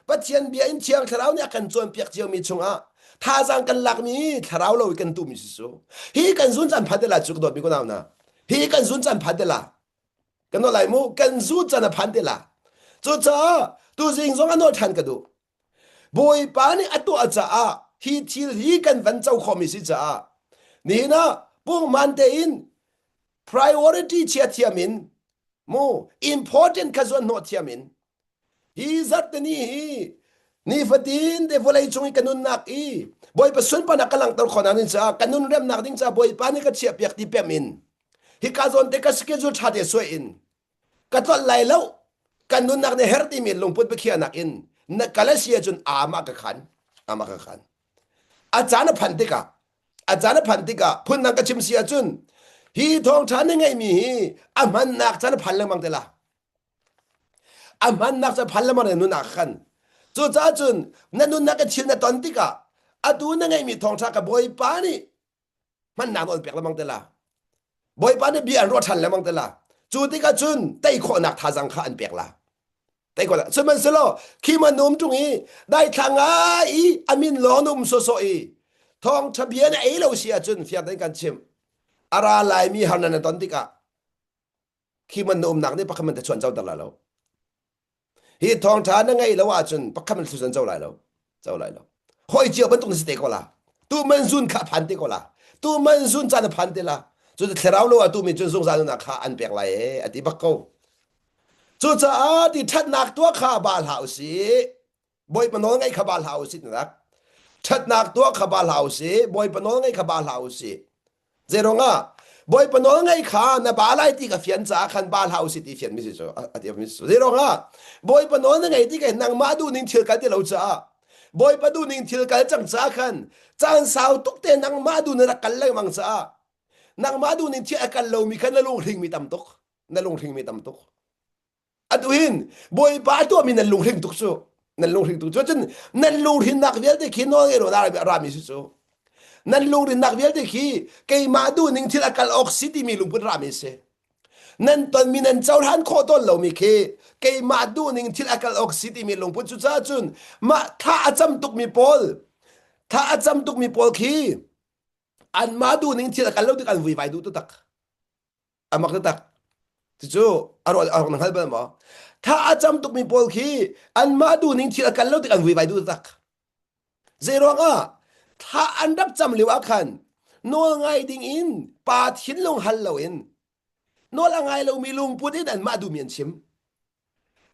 Pathian bia in Thiang Thlarau nih a kan cawnpiak ciomi chungah thazaang kan lakmi thlarau lo i kan tuhmi si su hi kan zun caan phan te la cu ka dawtmi ko nau na hi kan zun caan phan te la kan nawl lai mu kan zun caan a phan te la cucaah tuzing zong a nawl ṭhan ka duh Bawipa nih a tuah caah hi thil hi kan van co khawhmi si caah nihin ah pungman tein priority chia thiam in mu important kha zuan hnawh thiam in hi zarhteni hi nifatin te vawlei cung i ka nunnak i Bawipa sunparnak ka langhter khawhnak ding caah ka nun remnak ding caah Bawipa nih ka chiahpiak ti pem in hika zawn te ka schedule ṭha te suai in ka tlolh lai lo kan nunnak nih her timi lungput biakhiahnak in na kal a si ahcun amah ka khan amah ka khan a caan a phanh tikah a caan a phanh tikah phundang ka chim si ahcun hi thawngṭha na ngeihmi hi a hmannak caan a phan lengmang te la a hmannak caan phan lengmang na nunnak khan cucaah cun na nunnak i thil na ton tikah atu na ngeihmi thawngṭha ka bawipa nih hmannak nawl pek lengmang te la bawipa nih bia an ruah ṭhan lengmang te la cu tikah cun tei khawhnak thazang kha an pek la tei khawhnak sihmanhsehlaw khi man um ṭung i daithla ngai i a min lawng na um sawsawh i thawngṭha bia na ei lo si ahcun fiang tein kan chimh a ra laimi harnak na ton tikah khi man na umnak nih pakhat man te chuan coter lai lo Hi thawngṭha na ngeih lo ahcun pakhat man thlusan co lai lo. Co lai lo. Hoi cio bantuk na si te ko la. Tu man zun kha phan te ko la. Tu man zun caan a phan te la. Cu thlarau lo ah tu mi cun zungzal nunnak kha an pek lai e a ti bak ko. Cucaah ti ṭhatnak tuah kha ba hlah usih. Bawipa nawl ngaih kha ba hlah usih tinak. Ṭhatnak tuah kha ba hlah usih. Bawipa nawl ngaih kha ba hlah usih. Zeiruangah Bawipa nawl ngaih kha na ba lai ti ka fian caah khan ba hlah usih ti fian mi si cu a ti mi si. Zeiruangah Bawipa nawl na ngaih ti ka nangmah duh ning thil kal ti lo caah. Bawipa duhning thil kal cang caah khan caan sau tuk te nangmah duh na rak kal lengmang caah nangmah duhning thil a kal lomi kha na lunghringmi tam tuk. Na lunghringmi tam tuk. Atu hin Bawipa a tuahmi nan lunghring tuk cu. Nan lunghring tuk cu. Cun nan lunghrinnak vialte khi nawl ngei lo na rami si cu. Nan lungrinnak vialte khi keimah duhning thil a kal awk si timi lungput rami si. Nan tonmi nan cohlan khawh tawn lomi khi keimah duhning thil a kal awk si timi lungput cu caah cun mah thla a cam tukmi pawl thla a cam tukmi pawl khi anmah duhning thil a kal lo tik an vuivai duh taktak. A mak taktak. Cucu a ruah a rak na hngal bal maw? Thla a cam tukmi pawl khi anmah duhning thil a kal lo tik an vuivai duh taktak. Zeiruangah thla an rak cam lio ah khan nawl ngai ding in pa thinlung hal loin nawl a ngai lomi lungput in anmah duhmi an chim.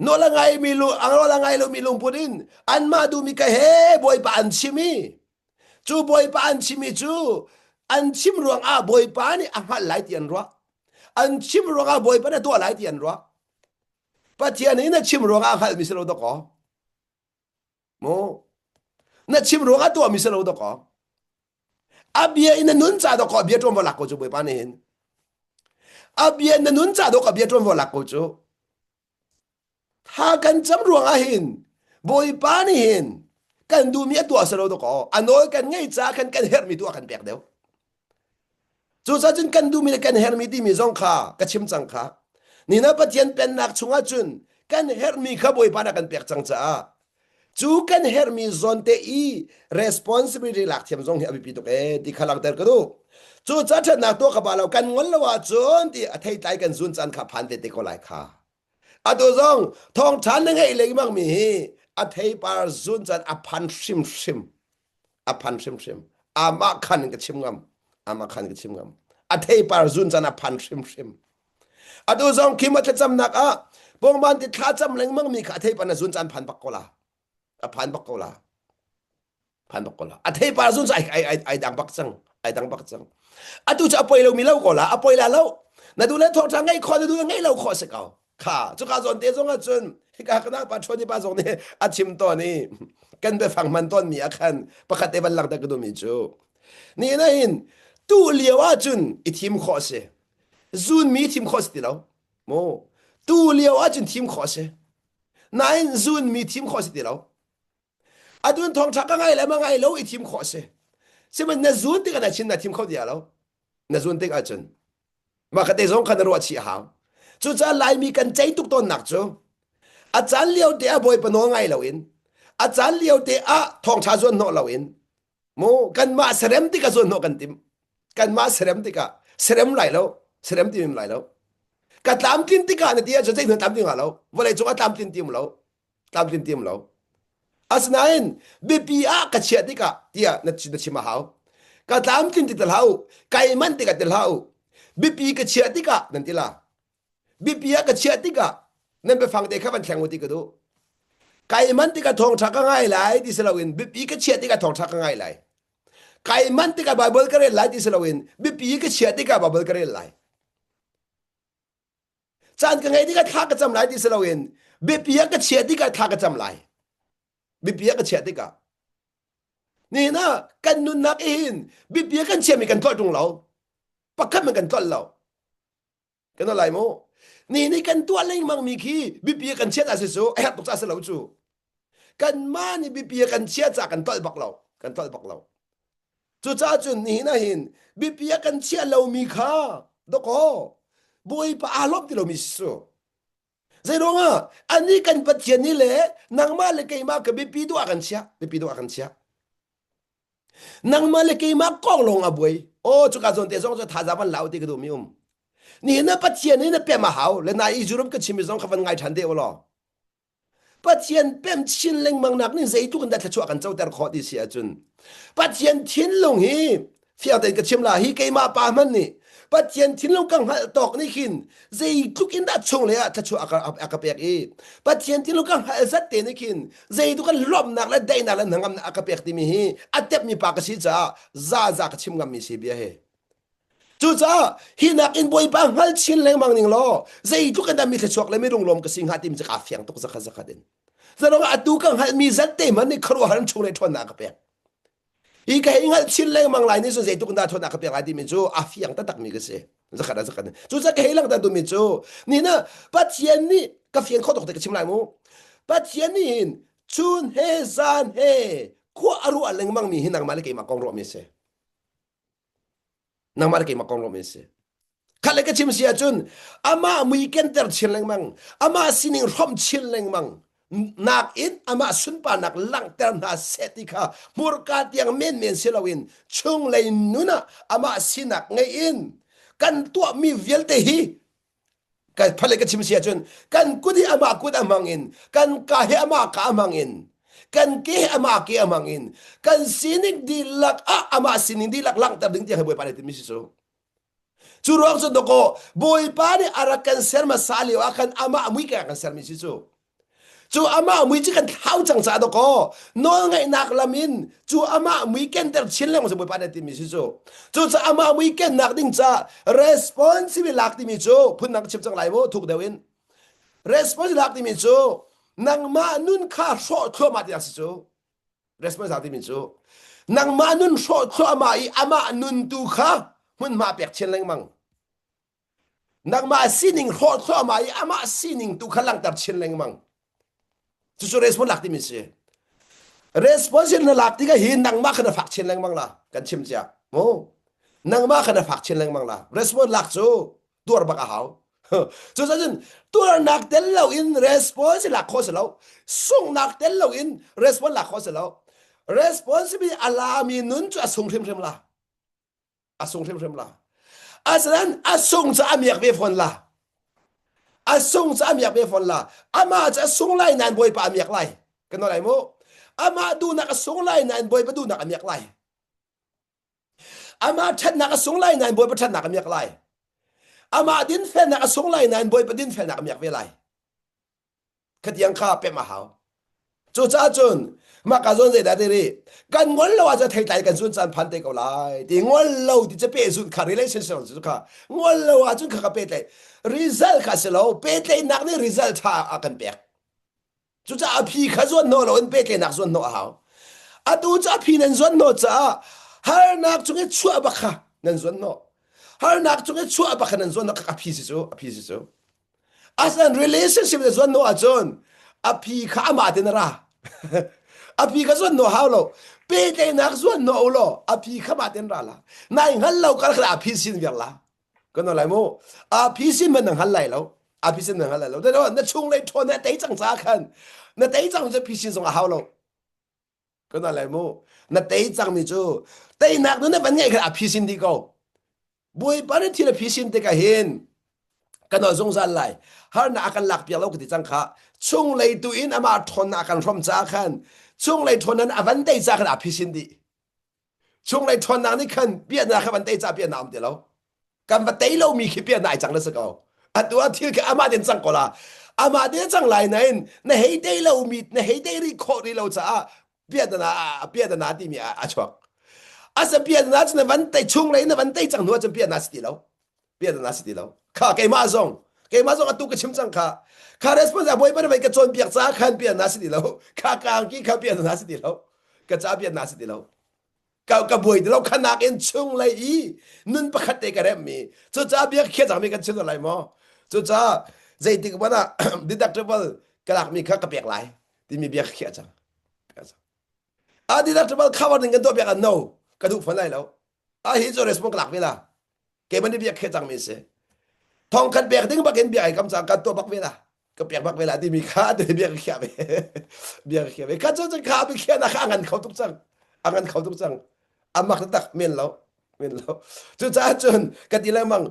Nawl a ngaimi nawl a ngai lomi lungput in anmah duhmi ka he Bawipa an chim i cu Bawipa an chimmi cu an chim ruangah Bawipa nih a hngalh lai ti an ruah. An chim ruangah Bawipa nih a tuah lai ti an ruah. Pathian nih na chim ruangah a hngalhmi si lo dawkaw. Mu na chim ruangah tuahmi si lo dawkaw. A bia in na nun ca dawkaw bia ṭuan va lak ko cu Bawipa nih hin. A bia in na nun ca dawkaw bia ṭuan va lak ko cu. Tha kan cam ruangah hin Bawipa nih hin kan duhmi a tuah si lo dawkaw a nawl kan ngei caah khan kan herhmi tu a kan pek deuh. Cucaah cun kan duhmi le kan herhmi timi zong kha ka chim cang kha. Nina Pathian pennak chungah cun kan herhmi kha Bawipa nih a kan pek cang caah cu kan herhmi zawn te i responsibility lak thiam zong hi a biapi tuk ee ti kha langhter ka duh. Cucaah ṭhatnak tuah kha ba lo kan ngol lo ahcun ti a theitlai kan zun caan kha phan te te ko lai kha. Atu zong thawngṭha na ngeih lengmang mi hi a theipar zun caan a phan hrimhrim. A phan hrimhrim. Amah khan in ka chim ngam. Amah khan ka chim ngam. A theipar zun caan a phan hrimhrim. Atu zong khi ma thlacamnak ah pongban ti thlacam lengmang mi kha a theipar na zun caan phan bak ko la. A phan bak ko la. Phan bak ko la. A theipar zun cu ai ai ai ai dang bak cang. Ai dang bak cang. Atu cu a poi lomi lo ko la. A poi la lo. Na duh le thawngṭha ngeih khawh na duh le ngeih lo khawh si ko. Kha cuka zawn te zong ah cun hika kana pa ṭhuan pa zong nih a chim tawn i kan biafang hman tawn mi ah khan pakhat te van langhter ka duhmi cu ni na hin tu lio ah cun i thim khawh si zun mi thim khawh si ti lo mu tu lio ah cun thim khawh si nain zun mi thim khawh si ti lo Adun thawngṭha ka ngai le ma ngai lo i thim khawh a si. Sihmanhsehlaw na zun tikah na chin na thim kho ti lo. Na zun tik ahcun mah ka te zong kha na ruah chih a hau. Cucaah Laimi kan cei tuk tawnnak cu a caan lio te ah Bawipa nawl ngai loin a caan lio te ah thawngṭha zuan hnawh loin mu kanmah serem tikah zuan hnawh kan tim. Kanmah serem tikah serem lai lo, serem tim lai lo. Ka tlamtlin tikah na ti ahcun zeihmanh tlamtling hnga lo. Vawlei cung ah tlamtlin tim lo. Tlamtlin tim lo. Asinain biapi ah ka chiah tikah tiah na, na chim a hau. Ka tlamtlin ti hlah u, kai manh tikah ti hlah u. Biapi ka chiah tikah nan ti la. Biapi ah ka chiah tikah nan biafang te kha van thleng u ti ka duh. Kai manh tikah thawngṭha ka ngai lai ti si loin biapi ka chiah tikah thawngṭha ka ngai lai. Kai manh tikah Baibal ka rel lai ti si loin biapi ka chiah tikah Baibal ka rel lai. Caan ka ngeih tikah thla ka cam lai ti si loin biapi ah ka chiah tikah thla ka cam lai. Biapi ah ka chiah tikah. Nihin ah kan nunnak hin biapi ah kan chiahmi kan tlolh ṭung lo. Pakhat man kan tlolh lo. Kan lai mu. Ni nih kan tuah lengmang mi khi biapi ah kan chiah ta si su, a herh tuk ca si lo cu. Kanmah nih biapi ah kan chiah ca kan tlolh bak lo. Kan tlolh bak lo. Cucaah cun nihin ah hin biapi ah kan chiah lomi kha dawkaw Bawipa aa lawmh ti lomi si su. Zeiruangah anih kan Pathian nih le nangmah le keimah ka biapi duh ah kan chiah, biapi duh ah kan chiah. Nangmah le keimah kong lawng a buai. Aw cuka zawn te zong cu thazaang van lau ti ka duhmi um. Nihin na Pathian nih na pem a hau le na i Europe ka chimmi zong kha van ngai ṭhan te u law. Pathian pem chin lengmang nak nih zeitluk in dah thluachuah kan coter khawh ti si ahcun Pathian thinlung hi fiang tein ka chim la hi keimah pa hmanh nih Pathian thinlung ka hngalh tawk nih khin zeitluk in dah chung lei ah thluachuah a ka pek i Pathian thinlung ka hngalh zat te nih khin zeitluk in lawmhnak le daihnak le hnangamnak a ka pek timi hi a tepmi pa ka si caah za za ka chim ngammi si bia hi Cucaah hi nakin Bawipa hngal chin lengmang ning law zeitluk in dah mi thluachuak le mi lunglawm ka si hnga timi cu kaa fiang tuk zakhat zakhat in. Zarong atu ka hngalhmi zat te hmanh nih khuaruahhar in chunglei ṭhawnnak a ka pek. Hi ka hei hngalh chin lengmang lai nih cun zeitluk in dah ṭhawnnak ka pek lai timi cu a fiang taktakmi ka si. Zakhat ah zakhat. Cucaah ka hei langhter duhmi cu ni na Pathian nih ka fian khawh tuk te ka chim lai mu. Pathian nih hin chun he zan he khua a ruah lengmang mi hi nangmah le keimah kong ruahmi a si. Nangmah le keimah kong ruahmi a si. Khat le ka chim si ahcun amah mui kenter chin lengmang, amah sining hrawmh chin lengmang nakin amah sunparnak langhter hna seh ti kha hmurka tiang menmen si loin chunglei nun ah amah sinak ngei in kan tuahmi vialte hi ka phale ka chim si ahcun kan kut hi amah kut a hmang in kan ka hi amah ka a hmang in kan ke hi amah ke a hmang in kan sining dihlak ah amah sining dihlak langhter ding tiang hi Bawipa nih timi si cu Cu ruang cu dawkaw Bawipa nih a rak kan ser hmasa lio ah khan amah mui kan kan sermi si cu. Cu amah mui cu kan thlau cang caah dawkaw nawlngaihnak lam in cu amah mui kenter chin lengmang cu Bawipa nih a timi si cu. Cucaah amah mui kennak ding ca responsibility lak timi cu phundang chim cang lai mu thuk deuh in. Responsibility lak timi cu nangmah nun kha hrawh thluahmah tiang si cu. Response timi cu nangmah nun hrawh thluahmah i amah nun tu kha hmunhma pek chin lengmang. Nangmah sining hrawh thluahmah i amah sining tu kha langhter chin lengmang. Cucu response lak timi si. Response na lak tikah hi nangmah kha na fak chin lengmang la kan chim cia. Mu nangmah kha na fak chin lengmang la. Response lak cu tuar bak a hau. Cucun tuarnak tel lo in response lak khawh si lo. Sunghnak tel lo in response lak khawh si lo. Responsibility a lami nun cu a sung hrimhrim la. A sung hrimhrim la. Asinain a sung cu a miak ve fawn la. A sung cu a miak ve fawn la. Amah cu a sung lai nain Bawipa a miak lai. Kan nawl lai mu. Amah duhnak a sung lai nain Bawipa duhnak a miak lai. Amah ṭhatnak a sung lai nain Bawipa ṭhatnak a miak lai. Amah dinfelnak a sung lai nain Bawipa dinfelnak a miak ve lai. Khatiang kha pemh a hau. Cucaah cun mah ka zawn zeidah ti ri kan ngol lo ahcun theitlai kan zun caan phan te ko lai ti ngol lo ti cu pehzulh kha relationship cu kha ngol lo ahcun kha ka pehtlaih result kha si lo pehtlaihnak nih result ṭha a kan pek. Cucaah a phi kha zuan hnawh loin pehtlaihnak zuan hnawh a hau. Atu cu a phi nan zuan hnawh caah harnak chung i chuah bak kha nan zuan hnawh. Harnak chung i chuah bak kha nan zuan hnawh kha a phi si cu, a phi si cu. Asinain relationship na zuan hnawh ahcun a phi kha amah te na ra. a phi kha zuan hnawh hau lo. Pehtlaihnak zuan hnawh u law a phi kha mah ten ra la. Nai hngal lo kar kha a phi sin viar la. Kan lai mu. A phi sin man na hngal lai lo. A phi sin na hngal lai lo. Na chunglei ṭhawn na tei cang ca khan na tei cang cu phi sin zong a hau lo. Kan lai mu. Na tei cang mi cu teinak nu na van ngeih khan a phi sin dih ko. Bawipa nih thil a phi sin tikah hin kan nawl zungzal lai. Harnak a kan lak piak lo ka ti cang kha. Chunglei tu in amah ṭhawnnak a kan hrawm caah khan chunglei ṭhawnnak a van tei caah khan a phi sin dih. Chunglei ṭhawnnak nih khan piahnak kha van tei ca piahnak um ti lo. Kan va tei lomi khi piahnak ai cang na si ko. Atu ah thil khi amah ten cang ko la. Amah ten cang lai nain na hei tei lomi na hei tei rih khawh rih lo caah piahtana piahtana timi a chuak. Asa piahtana cu na van tei chunglei na van tei cang hnu ahcun piahtana si ti lo. Piahtana si ti lo. Kha keimah zong keimah zong atu ka chim cang kha. Kha response a bawipa na vei ka cawnpiak caah khan piahtana si ti lo. Kha kaangki kha piahtana si ti lo. Ka ca piahtana si ti lo. Ka ka buai ti lo khanak in chunglei i nun pakhat te ka remmi. Cucaah bia ka khiah cangmi kan chim lai maw? Cucaah zeitik hmanh ah deductible ka lakmi kha ka pek lai timi bia ka khiah cang. A deductible cover ding kan tuah piak ah no ka duh fawn lai lo. A hi cu response ka lak ve la. Keimah nih bia khiah cangmi si. Thong khat pek ding bak in bia ai kam cang kan tuah bak ve la. Ka pek bak ve la timi kha atu bia ka khiah ve. Bia ka khiah ve. Kha cu cun kha bia khiahnak kha a ngan kho tuk cang. A ngan kho tuk cang. A mak taktak men lo. Men lo. Cucaah cun ka ti lengmang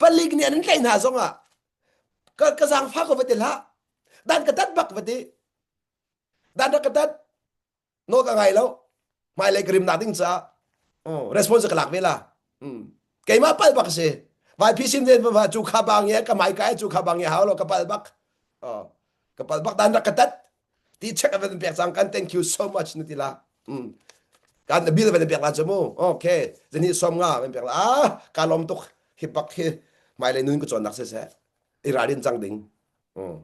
palik nih an in tlaih hna zong ah ka ka zaangfah ko va ti hlah. Dan ka tat bak va ti. Dan rak ka tat. Nawl ka ngai lo. Hmailei ka rimnak ding caah oh, response ka lak ve la. Mm. Keimah pal bak si. Vai phi sin ven va cu kha bang ye ka mai kai cu kha bang ye hau lo ka pal bak. Oh, ka pal bak dan rak ka tat. Ti check van pek cang kan thank you so much na ti la. Mm. Kan bill van pek la chu mu. Okay. Zani som nga van pek la. Ah, ka lom tuk. Hi bak hi hmailei nun ka cawn nak se se. I ralrin cang ding. Mm.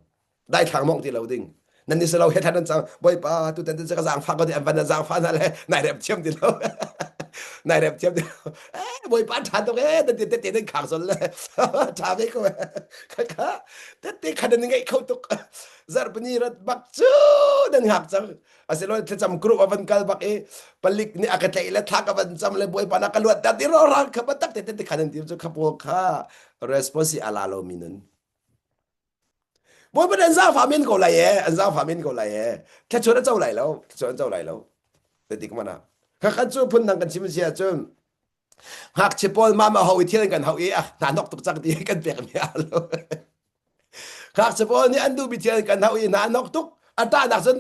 Dai thlang mong ti lo ding. Nan ni selo he than an cang bawipa tu tan ka zaangfah ko ti an van na zaangfah na le nai rem thiam ti lo. Nai rem thiam ti lo. Eh bawipa tha tuk eh nan ti te nan khang sol le. Tha ve ko. Kha kha tete kha nan ngai kho tuk. Zarhpini rat bak cu nan hngak cang. Asilo thlacam group a van kal bak i palik nih a ka tlaih le thla ka van cam le bawipa na ka luat ta ti ro rang kha tak te te khan an ti cu kha pawl kha response a la lo mi nun. Bawipa nih an zaangfah men ko lai ee, an zaangfah men ko lai ee. Thluachuah an co lai lo, thluachuah an co lai lo. Te mana. Khakhat cu phun dang kan chim si ahcun ngakchia pawl mama ho i thil kan hau i ah hna nok tuk cang ti kan pek mi a lo. Ngakchia pawl nih an duhmi thil kan hau i hna nok tuk. A ṭahnak cun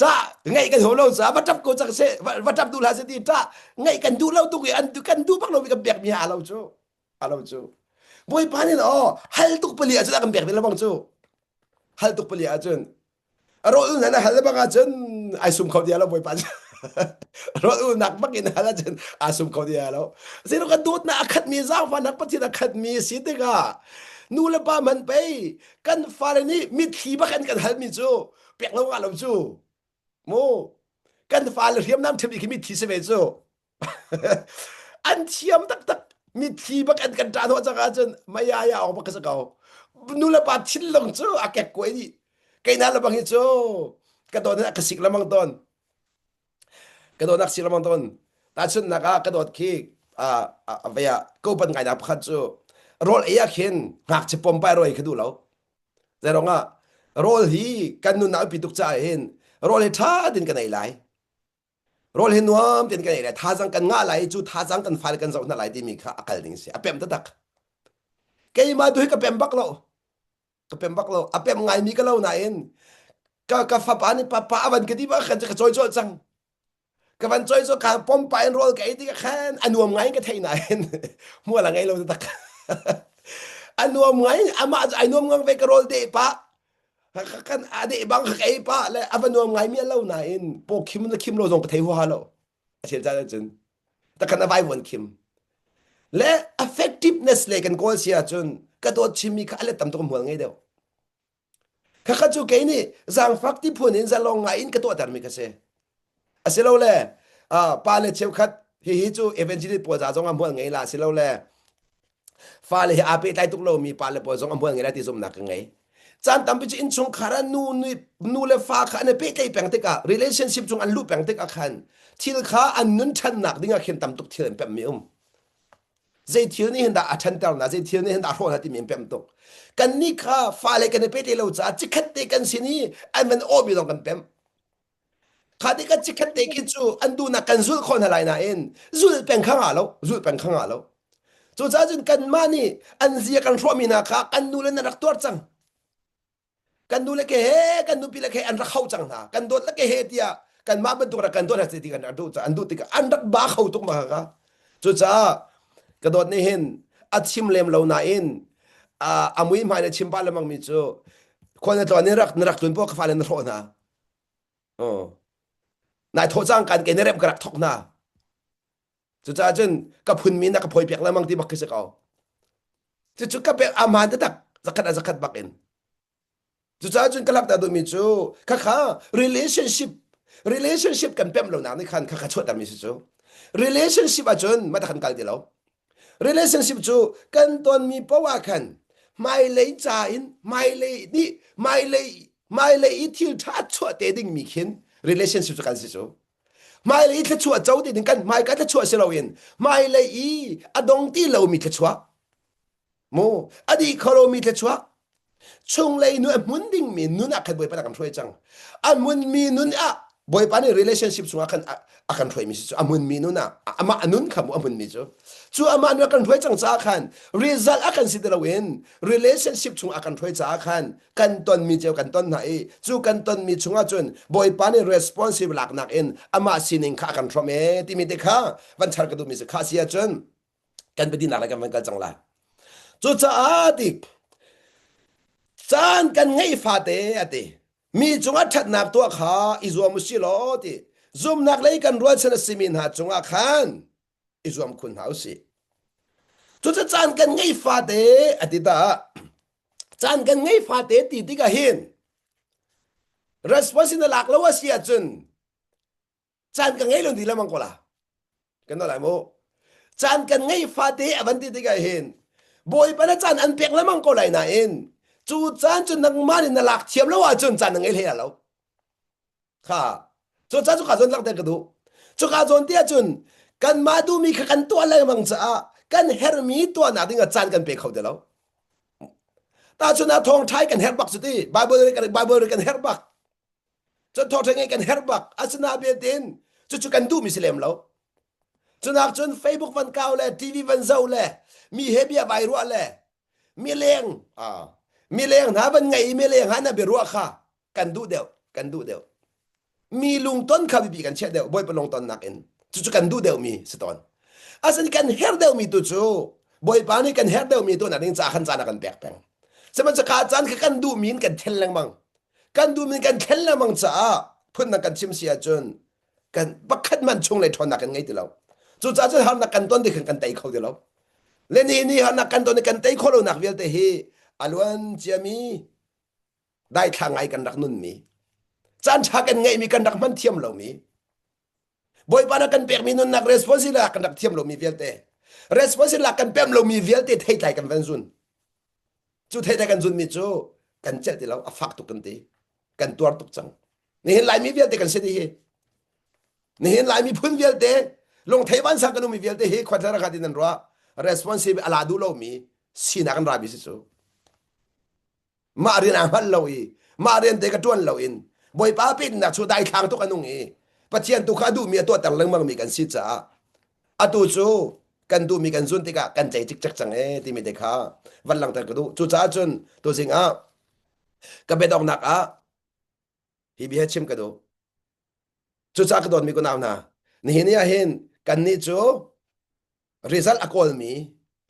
ṭah ngaih kan hau lo caah va ṭap ko cang seh, va ṭap duh hlah seh ti ṭah ngaih kan duh lo tuk i an kan duh bak lomi kan pek mi a lo cu. A lo cu. Bawipa nih aw hal tuk pali ahcun a kan pek ve lo bang cu. Hal tuk pali ahcun a rawl ulnak na hal bang ahcun ai sum kho dia lo Bawipa cu. Rawl ulnak bak in hal ahcun aa sum kho dia lo. Zeiruang kan dawtnak a khatmi zaangfahnak Pathian a khatmi si tikah nu le pa man pei kan fale nih mitthli bak an kan halmi cu pek lo ngah lo cu. Mu kan fale hriamnam ṭhimi khi mitthli si ve cu. An thiam taktak mitthli bak an kan ṭah hnawh cang ahcun maya ya awk bak ka si ko. Nu le pa thinlung cu a kekkuai dih. Kei hna le bang hi cu ka dawt a ka sik lemang tawn. Ka dawtnak sik lemang tawn. Tahchunhnak ah ka dawt khi a vei ah ka upat ngainak pakhat cu rawl ei ah khin ngakchia pawmpai rawl ei kha duh lo. Zeirong ah rawl hi kan nunnak a biapi tuk caah hin rawl hi ṭha tein kan ei lai. Rawl hi nuam tein kan ei lai. Thazaang kan ngah lai i cu thazaang kan fale kan zoh hna lai timi kha a kal ding a si. A pem taktak. Keimah tu hi ka pem bak lo. Ka pem bak lo. A pem ngaimi ka lo nain ka ka fapa nih papa a van ka ti bak khan ka cawi colh cang. Ka van cawi cu ka pompa in rawl ka ei tikah khan a nuam ngai in ka thei nain hmual a ngei lo taktak. A nuam ngai amah cu ai nuam ngang ve ka rawl deh pah. Kan a deh bang ka ei pah le a va nuam ngai mi a lo nain paw khim le khim lo zong ka thei huaha lo. A thil caan ahcun takhan a vaivuan khim. Le effectiveness le kan kawl si ahcun ka dawt chimmi kha a let tam tuk hmual ngei deuh. Khakha cu kei nih zaangfak ti phun in zalong ngai in ka tuahtermi ka si. Asilole pa le cheukhat hihi cu evangelist pawl ca zong ah hmual ngei la silole fale hi aa pehtlai tuk lomi pa le pawl zong a hmual ngei la ti zumhnak ka ngei. Caan tampi cu innchungkhar ah nu, nu le fa kha an i pehtlaih peng tikah relationship chung an luh peng tikah khan thil kha an nun ṭhannak ding ah khin tam tuk thil an pemhmi um. Zei thil nih hin dah a ṭhanter hna, zei thil nih hin dah a hrawh hna timi an pemh tuk. Kannih kha fale kan i pehtlaih lo caah chikkhat te kan sin i an van awmi zong kan pemh. Kha tikah chikkhat te khi cu an duhnak kan zulh khawh hna lai nain zulh peng kha ngah lo, zulh peng kha ngah lo. Cucaah cun kanmah nih an zia kan hrawhmi hna kha kan nu le nan rak tuar cang. Kan nu le ke he kan nupi le ke an rak hau cang hna. Kan dawt le ke he tiah kanmah bantuk rak kan dawt hna ti kan rak duh an duh tikah an rak ba kho tuk ma kha. Cucaah ka dawt nih hin a chim lem lo nain a mui hmai na chim pah lengmang mi cu khual na tlawn in rak na rak tlun poh ka fale na hrawh hna. Oh. Nai thawh cang kan ke na rem ka rak thok hna. Cucaah cun ka phunmi na ka phawi piak lengmang ti bak khi si ko. Cucu ka pek aman taktak zakhat a zakhat bak in. Cucaah cun ka langhter duhmi cu khakha relationship relationship kan pemh lonak nih khan khakha chuahtermi si cu. Relationship ahcun mah kan kal ti lo. Relationship cu kan tonmi poah ah khan hmailei ca in hmailei nih hmailei hmailei i thil ṭha chuah te dingmi khin relationship cu kan si cu. Hmailei i thluachuah co ti ding kan hmaika thluachuah si loin hmailei i a dong ti lomi thluachuah mu a dih kho lomi thluachuah chunglei nu a hmun dingmi nun ah khan Bawipa nih a kan hruai cang. A hmunmi nun ah Bawipa nih relationship chungah khan a kan hruaimi si cu a hmunmi nun ah amah a nun kha mu a hmunmi cu cu amah nun a kan hruai cang caah khan result a kan si ti loin relationship chung a kan hruai caah khan kan tonmi cio kan ton hna i cu kan tonmi chungah cun Bawipa nih responsive laknak in amah sining kha a kan hrawm e timi te kha van char ka duhmi si kha si ahcun kan biadinak le kan van kal cang lai. Cucaah ti caan kan ngeih fate a ti mi cungah ṭhatnak tuah kha i zuam u si law ti zumnak lei kan rualchan a simi hna cungah khan i zuam khun hna u sih. Cucu caan kan ngei fate a ti ta caan kan ngei fate ti tikah hin. Response na lak lo a si ahcun caan ka ngei lo ti lemang ko la. Kan lai mu. Caan kan ngei fate a van ti tikah hin Bawipa na caan an pek lemang ko lai nain cu caan cu nangmah nih na lak thiam lo ahcun caan na ngei hlei lo. Kha cu caan cu ka zawn langhter ka duh. Cuka zawn ti ahcun kanmah duhmi kha kan tuah lengmang caah kan herhmi tuahnak ding ah caan kan pe kho ti lo. Tahchun ah thawngṭha kan herh bak cu ti Bible kan Bible kan herh bak. Cun thawngṭha ngeih kan herh bak. Asinain cucu kan duhmi si lem lo. Cunak cun Facebook van kau le TV van zoh le mi he bia vai ruah le mileng ah mileng hna van ngei i mileng hna na biaruah kha kan duh deuh kan duh deuh mi lungton kha biapi kan chiah deuh bawipa lungtonnak in cucu kan duh deuhmi si tawn asin kan herh deuhmi tu cu bawipa nih kan herh deuhmi tuahnak ding ca khan caan a kan pek peng sihmanhsehlaw kha caan kha kan duhmi in kan thlen lengmang kan duhmi in kan thlen lengmang caah phundang kan chim si ahcun kan pakhat man chung lei ṭhawnnak kan ngei ti lo cucaah cun harnak kan ton ti khan kan tei kho ti lo le ni ni harnak kan ton i kan tei khawh lonak vialte hi a luan ciami daithla ngai kan rak nunmi caan ṭha kan ngeihmi kan rak hman thiam lomi Bawipa na kan pekmi nunnak responsibility kan rak thiam lomi vialte responsibility kan pem lomi vialte theitlai kan van zun cu theitlai kan zunmi cu kan celh ti lo a fak tuk kan ti kan tuar tuk cang nihin laimi vialte kan si hi nihin laimi phun vialte lungthei vansang kan ummi vialte hi khuathar kha tin an ruah responsibility ala duh lomi sinak an rami si cu mah rian aa hngal lo i mah rian te ka ṭuan lo in Bawipa pennak cu daithlang tuk a nung i Pathian tu kha a duhmi a tuahter lengmang mi kan si caah atu cu kan duhmi kan zun tikah kan cei cikcek cang ee timi te kha van langhter ka duh. Cucaah cun tuzing ah ka biadonghnak ah hi bia chim ka duh. Cucaah ka dawtmi kunau hna, nihin ni ah hin kannih cu result a kawlmi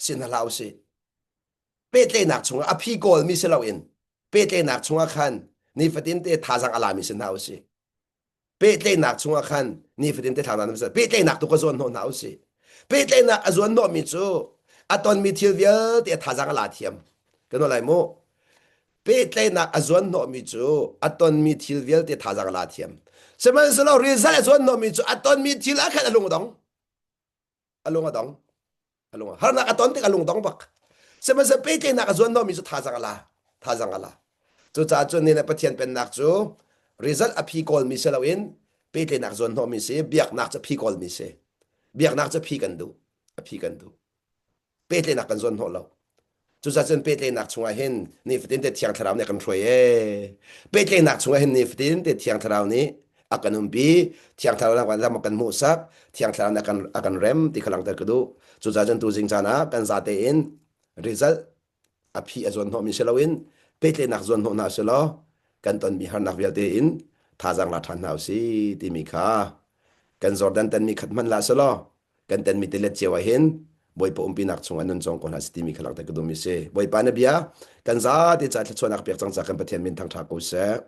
si hna hlah usih. Pehtlaihnak chungah a phi kawlmi si loin pehtlaihnak chungah khan nifatin te thazaang a lami si hna usih. Pehtlaihnak chungah khan nifatin te thazaang na pehtlaihnak tu ka zuan hnawh hna usih. Pehtlaihnak a zuan hnawhmi cu a tonmi thil vialte a thazaang a la thiam. Kan lai mu. Pehtlaihnak a zuan hnawhmi cu a tonmi thil vialte thazaang a la thiam. Sihmanhsehlaw result a zuan hnawhmi cu a tonmi thil ah khan a lung a dong. A lung a dong. A lung harnak a ton tik a lung dong bak. Sihmanhsehlaw pehtlaihnak a zuan hnawhmi cu thazaang a la. Thazaang a la. Cucaah cun ni le Pathian pennak cu result a phi kawlmi si loin pehtlaihnak zuan hnawhmi si, biaknak cu phi kawlmi si. Biaknak cu phi kan duh. A phi kan duh. Pehtlaihnak kan zuan hnawh lo. Cucaah cun pehtlaihnak chungah hin nifatin te Thiang Thlarau nih a kan hruai ee. Pehtlaihnak chungah hin nifatin te Thiang Thlarau nih a kan umpi, Thiang Thlarau nih lam a kan hmuhsak, Thiang Thlarau nih a kan, a kan rem ti kha langhter ka duh. Cucaah cun tuzing caan ah kan zate in result a phi a zuan hnawhmi si loin pehtlaihnak zuan hnawh hna si law kan tonmi harnak vialte in thazaang la ṭhan hna usih timi kha kan Jordan tanmi khat hmanh la si law kan tenmi tilet cio ah hin Bawipa umpinak chung ah nun cawng ko hna si timi kha langhter ka duhmi si. Bawipa na bia kan zate ca thluachuahnak pek cang ca kan Pathian min thangṭha ko seh.